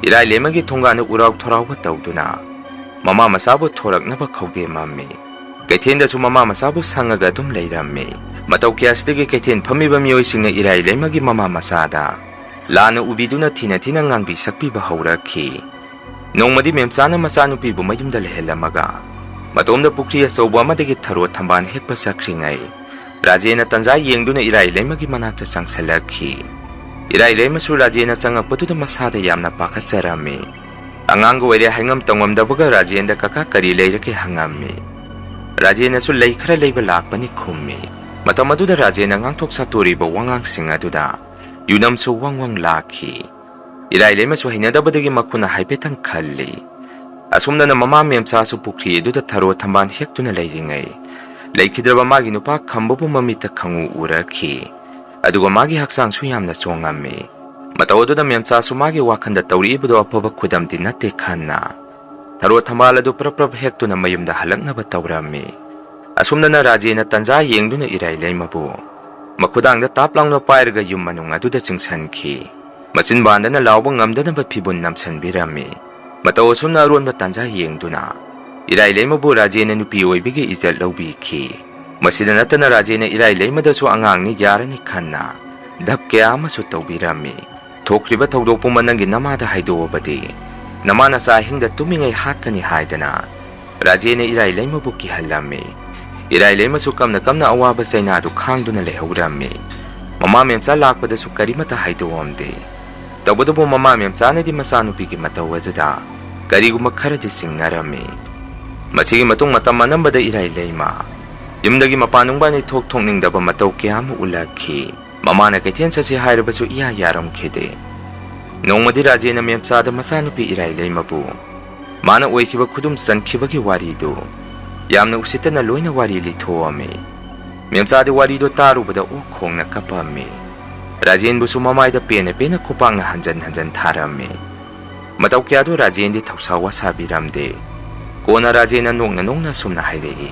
ꯏꯔꯥꯏ ꯂꯩꯃꯒꯤ ꯊꯣꯡꯒꯥꯟꯗ ꯎꯔꯥꯎ ꯊꯔꯥꯎꯕ ꯇꯧꯗꯨꯅ ꯃꯃꯥ ꯃꯆꯥꯕꯨ ꯊꯣꯔꯛꯅꯕ ꯈꯧꯗꯦꯝꯃꯝꯃꯤ꯫ ꯀꯩꯊꯦꯜꯗꯁꯨ ꯃꯃꯥ ꯃꯆꯥꯕꯨ ꯁꯪꯉꯒ ꯑꯗꯨꯝ ꯂꯩꯔꯝꯃꯤ꯫ ꯃꯇꯧ ꯀꯌꯥꯁꯤꯗꯒꯤ ꯀꯩꯊꯦꯜ ꯐꯝꯃꯤꯕ ꯃꯤꯑꯣꯏꯁꯤꯡꯅ ꯏꯔꯥꯏ ꯂꯩꯃꯒꯤ ꯃꯃꯥ ꯃꯆꯥꯗ ꯂꯥꯟꯅ ꯎꯕꯤꯗꯨꯅ ꯊꯤꯅ ꯊꯤꯅ ꯉꯥꯡꯕꯤ ꯁꯛꯄꯤꯕ ꯍꯧꯔꯛꯈꯤ꯫ ꯅꯣꯡꯃꯗꯤ ꯃꯦꯝꯆꯥꯅ ꯃꯆꯥꯅꯨꯄꯤꯕꯨ ꯃꯌꯨꯝꯗ ꯂꯩꯍꯜꯂꯝꯃꯒ ꯃꯇꯣꯝꯗ ꯄꯨꯈ꯭ꯔꯤ ꯑꯆꯧꯕ ꯑꯃꯗꯒꯤ ꯊꯔꯣ ꯊꯝꯕꯥꯜ ꯍꯦꯛꯄ ꯆꯠꯈ꯭ꯔꯤꯉꯩ ꯔꯥꯖꯦꯟꯅ ꯇꯟꯖꯥ ꯌꯦꯡꯗꯨꯅ ꯏꯔꯥꯏ ꯂꯩꯃꯒꯤ ꯃꯅꯥꯛꯇ ꯆꯪꯁꯤꯜꯂꯛꯈꯤ꯫ ꯏꯔꯥꯏ ꯂꯩꯃꯁꯨ ꯔꯥꯖꯦꯟꯅ ꯆꯪꯉꯛꯄꯗꯨꯗ ꯃꯁꯥꯗ ꯌꯥꯝꯅ ꯄꯥꯈꯠꯆꯔꯝꯃꯤ꯫ ꯑꯉꯥꯡꯒ ꯑꯣꯏꯔꯦ ꯍꯥꯏꯉꯝ ꯇꯧꯉꯝꯗꯕꯒ ꯔꯥꯖꯦꯟꯗ "ꯀꯀꯥ, ꯀꯔꯤ ꯂꯩꯔꯒꯦ?" ꯍꯪꯉꯝꯃꯤ꯫ ꯔꯥꯖꯦꯟꯅꯁꯨ "ꯂꯩ ꯈꯔ ꯂꯩꯕ ꯂꯥꯛꯄꯅꯤ" ꯈꯨꯝꯃꯤ꯫ ꯃꯇꯝ ꯑꯗꯨꯗ ꯔꯥꯖꯦꯟꯅ ꯉꯥꯡꯊꯣꯛ ꯁꯥꯊꯣꯔꯤꯕ ꯋꯥꯉꯥꯡꯁꯤꯡ ꯑꯗꯨꯗ ꯌꯨꯅꯝꯁꯨ ꯋꯪ ꯋꯪ ꯂꯥꯛꯈꯤ꯫ ꯏꯔꯥꯏ ꯂꯩꯃꯁꯨ ꯍꯩꯅꯗꯕꯗꯒꯤ ꯃꯈꯨꯠꯅ ꯍꯥꯏꯐꯦꯠꯇꯪ ꯈꯜꯂꯤ꯫ ꯑꯁꯨꯝꯅꯅ ꯃꯃꯥ ꯃꯦꯝꯆꯥꯁꯨ ꯄꯨꯈ꯭ꯔꯤ ꯑꯗꯨꯗ ꯊꯔꯣ ꯊꯝꯕꯥꯜ ꯍꯦꯛꯇꯨꯅ ꯂꯩꯔꯤꯉꯩ, ꯂꯩꯈꯤꯗ꯭ꯔꯕ ꯃꯥꯒꯤ ꯅꯨꯄꯥ ꯈꯝꯕꯕꯨ ꯃꯃꯤꯠꯇ ꯈꯪꯎ ꯎꯔꯛꯈꯤ꯫ ꯑꯗꯨꯒ ꯃꯥꯒꯤ ꯍꯛꯆꯥꯡꯁꯨ ꯌꯥꯝꯅ ꯆꯣꯡꯉꯝꯃꯤ꯫ ꯃꯇꯧ ꯑꯗꯨꯗ ꯃꯦꯝꯆꯥꯁꯨ ꯃꯥꯒꯤ ꯋꯥꯈꯜꯗ ꯇꯧꯔꯛꯏꯕꯗꯨ ꯑꯐꯕ ꯈꯨꯗꯝꯗꯤ ꯅꯠꯇꯦ ꯈꯟꯅ, ꯊꯔꯣ ꯊꯝꯕꯥꯜ ꯑꯗꯨ ꯄ꯭ꯔꯞ ꯄ꯭ꯔꯞ ꯍꯦꯛꯇꯨꯅ ꯃꯌꯨꯝꯗ ꯍꯜꯂꯛꯅꯕ ꯇꯧꯔꯝꯃꯤ꯫ ꯑꯁꯨꯝꯅꯅ ꯔꯥꯖꯦꯟꯅ ꯇꯟꯖꯥ ꯌꯦꯡꯗꯨꯅ ꯏꯔꯥꯏ ꯂꯩꯃꯕꯨ ꯃꯈꯨꯗꯥꯡꯗ ꯇꯥꯞ ꯂꯥꯎꯅ ꯄꯥꯏꯔꯒ ꯌꯨꯝ ꯃꯅꯨꯡ ꯑꯗꯨꯗ ꯆꯤꯡꯁꯤꯟꯈꯤ꯫ ꯃꯆꯤꯟꯕꯥꯟꯗꯅ ꯂꯥꯎꯕ ꯉꯝꯗꯅꯕ ꯐꯤꯕꯨꯟ ꯅꯝꯁꯤꯟꯕꯤꯔꯝꯃꯤ꯫ ꯃꯇꯧ ꯑꯁꯨꯝꯅ ꯑꯔꯣꯟꯕ ꯇꯥꯟꯖꯥ ꯌꯦꯡꯗꯨꯅ ꯏꯔꯥꯏ ꯂꯩꯃꯕꯨ ꯔꯥꯖꯦꯟꯅ ꯅꯨꯄꯤ ꯑꯣꯏꯕꯒꯤ ꯏꯖꯠ ꯂꯧꯕꯤꯈꯤ꯫ ꯃꯁꯤꯗ ꯅꯠꯇꯅ ꯔꯥꯖꯦꯟꯅ ꯏꯔꯥꯏ ꯂꯩꯃꯗꯁꯨ ꯑꯉꯥꯡꯅꯤ ꯌꯥꯔꯅꯤ ꯈꯟꯅ ꯙꯞ ꯀꯌꯥ ꯑꯃꯁꯨ ꯇꯧꯕꯤꯔꯝꯃꯤ꯫ "ꯊꯣꯛꯈ꯭ꯔꯤꯕ ꯊꯧꯗꯣꯛ ꯄꯨꯝꯕ ꯅꯪꯒꯤ ꯅꯃꯥꯗ ꯍꯥꯏꯗꯣꯛꯑꯕꯗꯤ ꯅꯃꯥ ꯅꯆꯥ ꯑꯍꯤꯡꯗ ꯇꯨꯝꯃꯤꯉꯩ ꯍꯥꯠꯀꯅꯤ" ꯍꯥꯏꯗꯅ ꯔꯥꯖꯦꯟꯅ ꯏꯔꯥꯏ ꯂꯩꯃꯕꯨ ꯀꯤꯍꯜꯂꯝꯃꯤ꯫ ꯏꯔꯥꯏ ꯂꯩꯃꯁꯨ ꯀꯝꯅ ꯀꯝꯅ ꯑꯋꯥꯕ ꯆꯩꯅꯥꯗꯨ ꯈꯥꯡꯗꯨꯅ ꯂꯩꯍꯧꯔꯝꯃꯤ꯫ ꯃꯃꯥ ꯃꯦꯝꯆꯥ ꯂꯥꯛꯄꯗꯁꯨ ꯀꯔꯤꯃꯠꯇ ꯍꯥꯏꯗꯣꯛꯑꯝꯗꯦ꯫ ꯇꯧꯕꯇꯕꯨ ꯃꯃꯥ ꯃꯦꯝꯆꯥꯅꯗꯤ ꯃꯆꯥꯅꯨꯄꯤꯒꯤ ꯃꯇꯧ ꯑꯗꯨꯗ ꯀꯔꯤꯒꯨꯝꯕ ꯈꯔꯗꯤ ꯆꯤꯡꯅꯔꯝꯃꯤ꯫ ꯃꯁꯤꯒꯤ ꯃꯇꯨꯡ ꯃꯇꯝ ꯑꯅꯝꯕꯗ ꯏꯔꯥꯏ ꯂꯩꯃ ꯌꯨꯝꯗꯒꯤ ꯃꯄꯥꯟ ꯅꯨꯡꯕꯥꯟ ꯏꯊꯣꯛ ꯊꯣꯛꯅꯤꯡꯗꯕ ꯃꯇꯧ ꯀꯌꯥ ꯑꯃ ꯎꯠꯂꯛꯈꯤ꯫ ꯃꯃꯥꯅ ꯀꯩꯊꯦꯜ ꯆꯠꯁꯤ ꯍꯥꯏꯔꯕꯁꯨ ꯏꯌꯥ ꯌꯥꯔꯝꯈꯤꯗꯦ꯫ ꯅꯣꯡꯃꯗꯤ ꯔꯥꯖꯦꯟꯅ ꯃꯦꯝꯆꯥꯗ ꯃꯆꯥꯅꯨꯄꯤ ꯏꯔꯥꯏ ꯂꯩꯃꯕꯨ ꯃꯥꯅ ꯑꯣꯏꯈꯤꯕ ꯈꯨꯗꯨꯝ ꯆꯟꯈꯤꯕꯒꯤ ꯋꯥꯔꯤꯗꯨ ꯌꯥꯝꯅ ꯎꯁꯤꯠꯇꯅ ꯂꯣꯏꯅ ꯋꯥꯔꯤ ꯂꯤꯊꯣꯛꯑꯝꯃꯤ꯫ ꯃꯦꯝꯆꯥꯗꯤ ꯋꯥꯔꯤꯗꯣ ꯇꯥꯔꯨꯕꯗ ꯑꯣꯛ ꯈꯣꯡꯅ ꯀꯞꯄꯝꯃꯤ꯫ ꯔꯥꯖꯦꯟꯕꯨꯁꯨ ꯃꯃꯥꯏꯗ ꯄꯦꯟꯅ ꯄꯦꯟꯅ ꯈꯨꯄꯥꯛꯅ ꯍꯟꯖꯟ ꯍꯟꯖꯟ ꯊꯥꯔꯝꯃꯤ꯫ ꯃꯇꯧ ꯀꯌꯥꯗꯨ ꯔꯥꯖꯦꯟꯗꯤ ꯊꯧꯁꯥ ꯋꯥꯁꯥꯕꯤꯔꯝꯗꯦ꯫ ꯀꯣꯟꯅ ꯔꯥꯖꯦꯟꯅ ꯅꯣꯡꯅ ꯅꯣꯡꯅ ꯑꯁꯨꯝꯅ ꯍꯥꯏꯔꯛꯏ,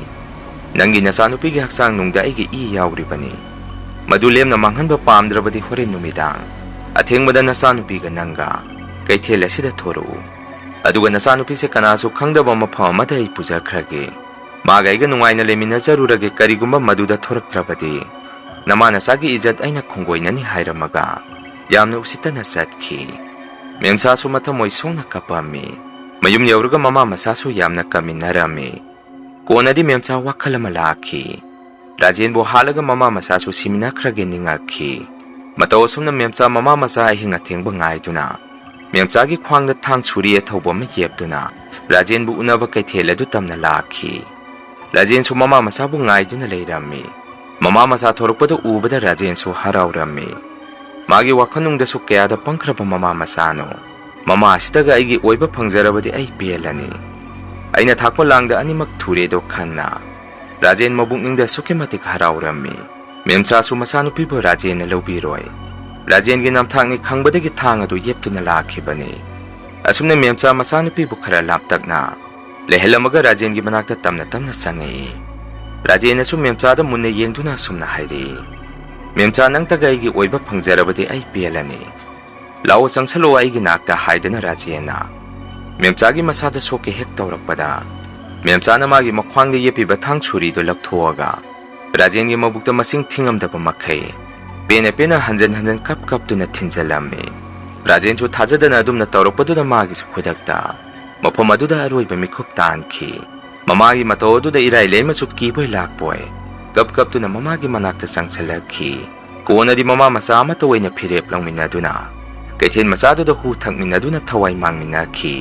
"ꯅꯪꯒꯤ ꯅꯆꯥꯅꯨꯄꯤꯒꯤ ꯍꯛꯆꯥꯡ ꯅꯨꯡꯗ ꯑꯩꯒꯤ ꯏ ꯌꯥꯎꯔꯤꯕꯅꯤ꯫ ꯃꯗꯨ ꯂꯦꯝꯅ ꯃꯥꯡꯍꯟꯕ ꯄꯥꯝꯗ꯭ꯔꯕꯗꯤ ꯍꯣꯔꯦꯟ ꯅꯨꯃꯤꯗꯥꯡ ꯑꯊꯦꯡꯕꯗ ꯅꯆꯥꯅꯨꯄꯤꯒ ꯅꯪꯒ ꯀꯩꯊꯦꯜ ꯑꯁꯤꯗ ꯊꯣꯔꯛꯎ꯫ ꯑꯗꯨꯒ ꯅꯆꯥꯅꯨꯄꯤꯁꯦ ꯀꯅꯥꯁꯨ ꯈꯪꯗꯕ ꯃꯐꯝ ꯑꯃꯗ ꯑꯩ ꯄꯨꯖꯈ꯭ꯔꯒꯦ꯫ ꯃꯥꯒ ꯑꯩꯒ ꯅꯨꯡꯉꯥꯏꯅ ꯂꯩꯃꯤꯟꯅꯖꯔꯨꯔꯒꯦ꯫ ꯀꯔꯤꯒꯨꯝꯕ ꯃꯗꯨꯗ ꯊꯣꯔꯛꯇ꯭ꯔꯕꯗꯤ ꯅꯃꯥ ꯅꯆꯥꯒꯤ ꯏꯖꯠ ꯑꯩꯅ ꯈꯣꯡꯒꯣꯏꯅꯅꯤ" ꯍꯥꯏꯔꯝꯃꯒ ꯌꯥꯝꯅ ꯎꯁꯤꯠꯇꯅ ꯆꯠꯈꯤ꯫ ꯃꯦꯝꯆꯥꯁꯨ ꯃꯊꯃꯣꯏ ꯁꯣꯛꯅ ꯀꯞꯄꯝꯃꯤ꯫ ꯃꯌꯨꯝ ꯌꯧꯔꯒ ꯃꯃꯥ ꯃꯆꯥꯁꯨ ꯌꯥꯝꯅ ꯀꯞꯃꯤꯟꯅꯔꯝꯃꯤ꯫ ꯀꯣꯟꯅꯗꯤ ꯃꯦꯝꯆꯥ ꯋꯥꯈꯜ ꯑꯃ ꯂꯥꯛꯈꯤ꯫ ꯔꯥꯖꯦꯟꯕꯨ ꯍꯥꯠꯂꯒ ꯃꯃꯥ ꯃꯆꯥꯁꯨ ꯁꯤꯃꯤꯟꯅꯈ꯭ꯔꯒꯦ ꯅꯤꯡꯉꯛꯈꯤ꯫ ꯃꯇꯧ ꯑꯁꯨꯝꯅ ꯃꯦꯝꯆꯥ ꯃꯃꯥ ꯃꯆꯥ ꯑꯍꯤꯡ ꯑꯊꯦꯡꯕ ꯉꯥꯏꯗꯨꯅ ꯃꯦꯝꯆꯥꯒꯤ ꯈ꯭ꯋꯥꯡꯗ ꯊꯥꯡ ꯁꯨꯔꯤ ꯑꯊꯧꯕ ꯑꯃ ꯌꯦꯞꯇꯨꯅ ꯔꯥꯖꯦꯟꯕꯨ ꯎꯅꯕ ꯀꯩꯊꯦꯜ ꯑꯗꯨ ꯇꯝꯅ ꯂꯥꯛꯈꯤ꯫ ꯔꯥꯖꯦꯟꯁꯨ ꯃꯃꯥ ꯃꯆꯥꯕꯨ ꯉꯥꯏꯗꯨꯅ ꯂꯩꯔꯝꯃꯤ꯫ ꯃꯃꯥ ꯃꯆꯥ ꯊꯣꯔꯛꯄꯗꯨ ꯎꯕꯗ ꯔꯥꯖꯦꯟꯁꯨ ꯍꯔꯥꯎꯔꯝꯃꯤ꯫ ꯃꯥꯒꯤ ꯋꯥꯈꯜꯅꯨꯡꯗꯁꯨ ꯀꯌꯥꯗ ꯄꯪꯈ꯭ꯔꯕ ꯃꯃꯥ ꯃꯆꯥꯅꯣ꯫ ꯃꯃꯥ ꯑꯁꯤꯗꯒ ꯑꯩꯒꯤ ꯑꯣꯏꯕ ꯐꯪꯖꯔꯕꯗꯤ ꯑꯩ ꯄꯦꯜꯂꯅꯤ꯫ ꯑꯩꯅ ꯊꯥꯛꯄ ꯂꯥꯡꯗ ꯑꯅꯤꯃꯛ ꯊꯨꯔꯦꯗꯣ ꯈꯟꯅ ꯔꯥꯖꯦꯟ ꯃꯕꯨꯛꯅꯤꯡꯗ ꯑꯁꯨꯛꯀꯤ ꯃꯇꯤꯛ ꯍꯔꯥꯎꯔꯝꯃꯤ꯫ ꯃꯦꯝꯆꯥꯁꯨ ꯃꯆꯥꯅꯨꯄꯤꯕꯨ ꯔꯥꯖꯦꯟꯅ ꯂꯧꯕꯤꯔꯣꯏ꯫ ꯔꯥꯖꯦꯟꯒꯤ ꯅꯝꯊꯥꯛꯅꯤ ꯈꯪꯕꯗꯒꯤ ꯊꯥꯡ ꯑꯗꯨ ꯌꯦꯞꯇꯨꯅ ꯂꯥꯛꯈꯤꯕꯅꯤ꯫ ꯑꯁꯨꯝꯅ ꯃꯦꯝꯆꯥ ꯃꯆꯥꯅꯨꯄꯤꯕꯨ ꯈꯔ ꯂꯥꯞꯇꯛꯅ ꯂꯩꯍꯜꯂꯝꯃꯒ ꯔꯥꯖꯦꯟꯒꯤ ꯃꯅꯥꯛꯇ ꯇꯞꯅ ꯇꯞꯅ ꯆꯪꯉꯛꯏ꯫ ꯔꯥꯖꯦꯟꯅꯁꯨ ꯃꯦꯝꯆꯥꯗ ꯃꯨꯟꯅ ꯌꯦꯡꯗꯨꯅ ꯑꯁꯨꯝꯅ ꯍꯥꯏꯔꯛꯏ, "ꯃꯦꯝꯆꯥ, ꯅꯪꯇꯒ ꯑꯩꯒꯤ ꯑꯣꯏꯕ ꯐꯪꯖꯔꯕꯗꯤ ꯑꯩ ꯄꯦꯜꯂꯅꯤ꯫ ꯂꯥꯛꯑꯣ, ꯆꯪꯁꯜꯂꯛꯑꯣ ꯑꯩꯒꯤ ꯅꯥꯛꯇ" ꯍꯥꯏꯗꯅ ꯔꯥꯖꯦꯟꯅ ꯃꯦꯝꯆꯥꯒꯤ ꯃꯁꯥꯗ ꯁꯣꯛꯀꯦ ꯍꯦꯛ ꯇꯧꯔꯛꯄꯗ, ꯃꯦꯝꯆꯥꯅ ꯃꯥꯒꯤ ꯃꯈ꯭ꯋꯥꯡꯗ ꯌꯦꯞꯄꯤꯕ ꯊꯥꯡ ꯁꯨꯔꯤꯗꯨ ꯂꯧꯊꯣꯛꯑꯒ ꯔꯥꯖꯦꯟꯒꯤ ꯃꯕꯨꯛꯇ ꯃꯁꯤꯡ ꯊꯤꯉꯝꯗꯕ ꯃꯈꯩ ꯄꯦꯟꯅ ꯄꯦꯟꯅ ꯍꯟꯖꯟ ꯍꯟꯖꯟ ꯀꯞ ꯀꯞꯇꯨꯅ ꯊꯤꯟꯖꯜꯂꯝꯃꯤ꯫ ꯔꯥꯖꯦꯟꯁꯨ ꯊꯥꯖꯗꯅ ꯑꯗꯨꯝꯅ ꯇꯧꯔꯛꯄꯗꯨꯗ ꯃꯥꯒꯤꯁꯨ ꯈꯨꯗꯛꯇ ꯃꯐꯝ ꯑꯗꯨꯗ ꯑꯔꯣꯏꯕ ꯃꯤꯀꯨꯞ ꯇꯥꯟꯈꯤ꯫ ꯃꯃꯥꯒꯤ ꯃꯇꯧ ꯑꯗꯨꯗ ꯏꯔꯥꯏ ꯂꯩꯃꯁꯨ ꯀꯤꯕꯣꯏ ꯂꯥꯛꯄꯣꯏ ꯀꯞ ꯀꯞꯇꯨꯅ ꯃꯃꯥꯒꯤ ꯃꯅꯥꯛꯇ ꯆꯪꯁꯤꯜꯂꯛꯈꯤ꯫ ꯀꯣꯟꯅꯗꯤ ꯃꯃꯥ ꯃꯆꯥ ꯑꯃꯠꯇ ꯑꯣꯏꯅ ꯐꯤꯔꯦꯞ ꯂꯧꯃꯤꯟꯅꯗꯨꯅ ꯀꯩꯊꯦꯜ ꯃꯆꯥꯗꯨꯗ ꯍꯨ ꯊꯛꯃꯤꯟꯅꯗꯨꯅ ꯊꯋꯥꯏ ꯃꯥꯡꯃꯤꯟꯅꯈꯤ꯫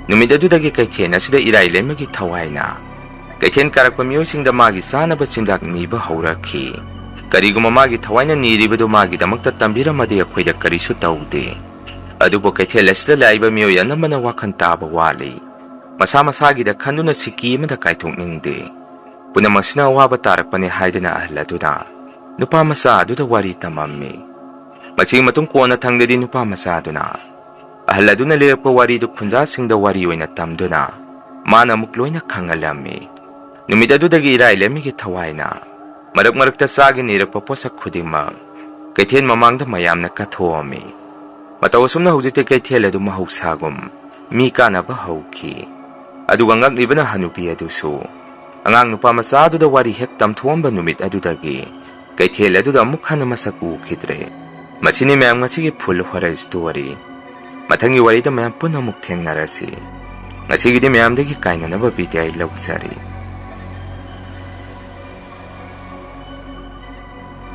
ꯅꯨꯃꯤꯠ ꯑꯗꯨꯗꯒꯤ ꯀꯩꯊꯦꯜ ꯑꯁꯤꯗ ꯏꯔꯥꯏ ꯂꯩꯃꯒꯤ ꯊꯋꯥꯏꯅ ꯀꯩꯊꯦꯜ ꯀꯥꯔꯛꯄ ꯃꯤꯑꯣꯏꯁꯤꯡꯗ ꯃꯥꯒꯤ ꯆꯥꯅꯕ ꯆꯤꯟꯖꯥꯛ ꯅꯤꯕ ꯍꯧꯔꯛꯈꯤ꯫ ꯀꯔꯤꯒꯨꯝꯕ ꯃꯥꯒꯤ ꯊꯋꯥꯏꯅ ꯅꯤꯔꯤꯕꯗꯨ ꯃꯥꯒꯤꯗꯃꯛꯇ ꯇꯝꯕꯤꯔꯝꯃꯗꯤ ꯑꯩꯈꯣꯏꯗ ꯀꯔꯤꯁꯨ ꯇꯧꯗꯦ꯫ ꯑꯗꯨꯕꯨ ꯀꯩꯊꯦꯜ ꯑꯁꯤꯗ ꯂꯥꯛꯏꯕ ꯃꯤꯑꯣꯏ ꯑꯅꯝꯕꯅ ꯋꯥꯈꯜ ꯇꯥꯕ ꯋꯥꯠꯂꯤ꯫ ꯃꯁꯥ ꯃꯁꯥꯒꯤꯗ ꯈꯟꯗꯨꯅ ꯁꯤꯀꯤ ꯑꯃꯗ ꯀꯥꯏꯊꯣꯛꯅꯤꯡꯗꯦ꯫ ꯄꯨꯝꯅꯃꯛꯁꯤꯅ ꯑꯋꯥꯕ ꯇꯥꯔꯛꯄꯅꯤ ꯍꯥꯏꯗꯨꯅ ꯑꯍꯜ ꯑꯗꯨꯅ ꯅꯨꯄꯥ ꯃꯆꯥ ꯑꯗꯨꯗ ꯋꯥꯔꯤ ꯇꯝꯃꯝꯃꯤ꯫ ꯃꯁꯤꯒꯤ ꯃꯇꯨꯡ ꯀꯣꯟꯅ ꯊꯪꯗꯗꯤ ꯅꯨꯄꯥ ꯃꯆꯥ ꯑꯗꯨꯅ ꯑꯍꯜ ꯑꯗꯨꯅ ꯂꯤꯔꯛꯄ ꯋꯥꯔꯤꯗꯨ ꯈꯨꯟꯖꯥꯁꯤꯡꯗ ꯋꯥꯔꯤ ꯑꯣꯏꯅ ꯇꯝꯗꯨꯅ ꯃꯥꯅ ꯑꯃꯨꯛ ꯂꯣꯏꯅ ꯈꯪꯍꯜꯂꯝꯃꯤ꯫ ꯅꯨꯃꯤꯠ ꯑꯗꯨꯗꯒꯤ ꯏꯔꯥꯏ ꯂꯩꯃꯒꯤ ꯊꯋꯥꯏꯅ ꯃꯔꯛ ꯃꯔꯛꯇ ꯆꯥꯒꯦ ꯅꯤꯔꯛꯄ ꯄꯣꯠꯁꯛ ꯈꯨꯗꯤꯡꯃꯛ ꯀꯩꯊꯦꯜ ꯃꯃꯥꯡꯗ ꯃꯌꯥꯝꯅ ꯀꯠꯊꯣꯛꯑꯝꯃꯤ꯫ ꯃꯇꯧ ꯑꯁꯨꯝꯅ ꯍꯧꯖꯤꯛꯇꯤ ꯀꯩꯊꯦꯜ ꯑꯗꯨ ꯃꯍꯧꯁꯥꯒꯨꯝ ꯃꯤ ꯀꯥꯅꯕ ꯍꯧꯈꯤ꯫ ꯑꯗꯨꯒ ꯉꯛꯂꯤꯕꯅ ꯍꯅꯨꯕꯤ ꯑꯗꯨꯁꯨ ꯑꯉꯥꯡ ꯅꯨꯄꯥ ꯃꯆꯥ ꯑꯗꯨꯗ ꯋꯥꯔꯤ ꯍꯦꯛ ꯇꯝꯊꯣꯛꯑꯝꯕ ꯅꯨꯃꯤꯠ ꯑꯗꯨꯗꯒꯤ ꯀꯩꯊꯦꯜ ꯑꯗꯨꯗ ꯑꯃꯨꯛ ꯍꯟꯅ ꯃꯁꯛ ꯎꯈꯤꯗ꯭ꯔꯦ꯫ ꯃꯁꯤꯅꯤ ꯃꯌꯥꯝ ꯉꯁꯤꯒꯤ Full Horror Story꯫ ꯃꯊꯪꯒꯤ ꯋꯥꯔꯤꯗ ꯃꯌꯥꯝ ꯄꯨꯟꯅ ꯑꯃꯨꯛ ꯊꯦꯡꯅꯔꯁꯤ꯫ ꯉꯁꯤꯒꯤꯗꯤ ꯃꯌꯥꯝꯗꯒꯤ ꯀꯥꯏꯅꯅꯕ ꯕꯤꯗꯥꯏ ꯂꯧꯖꯔꯤ꯫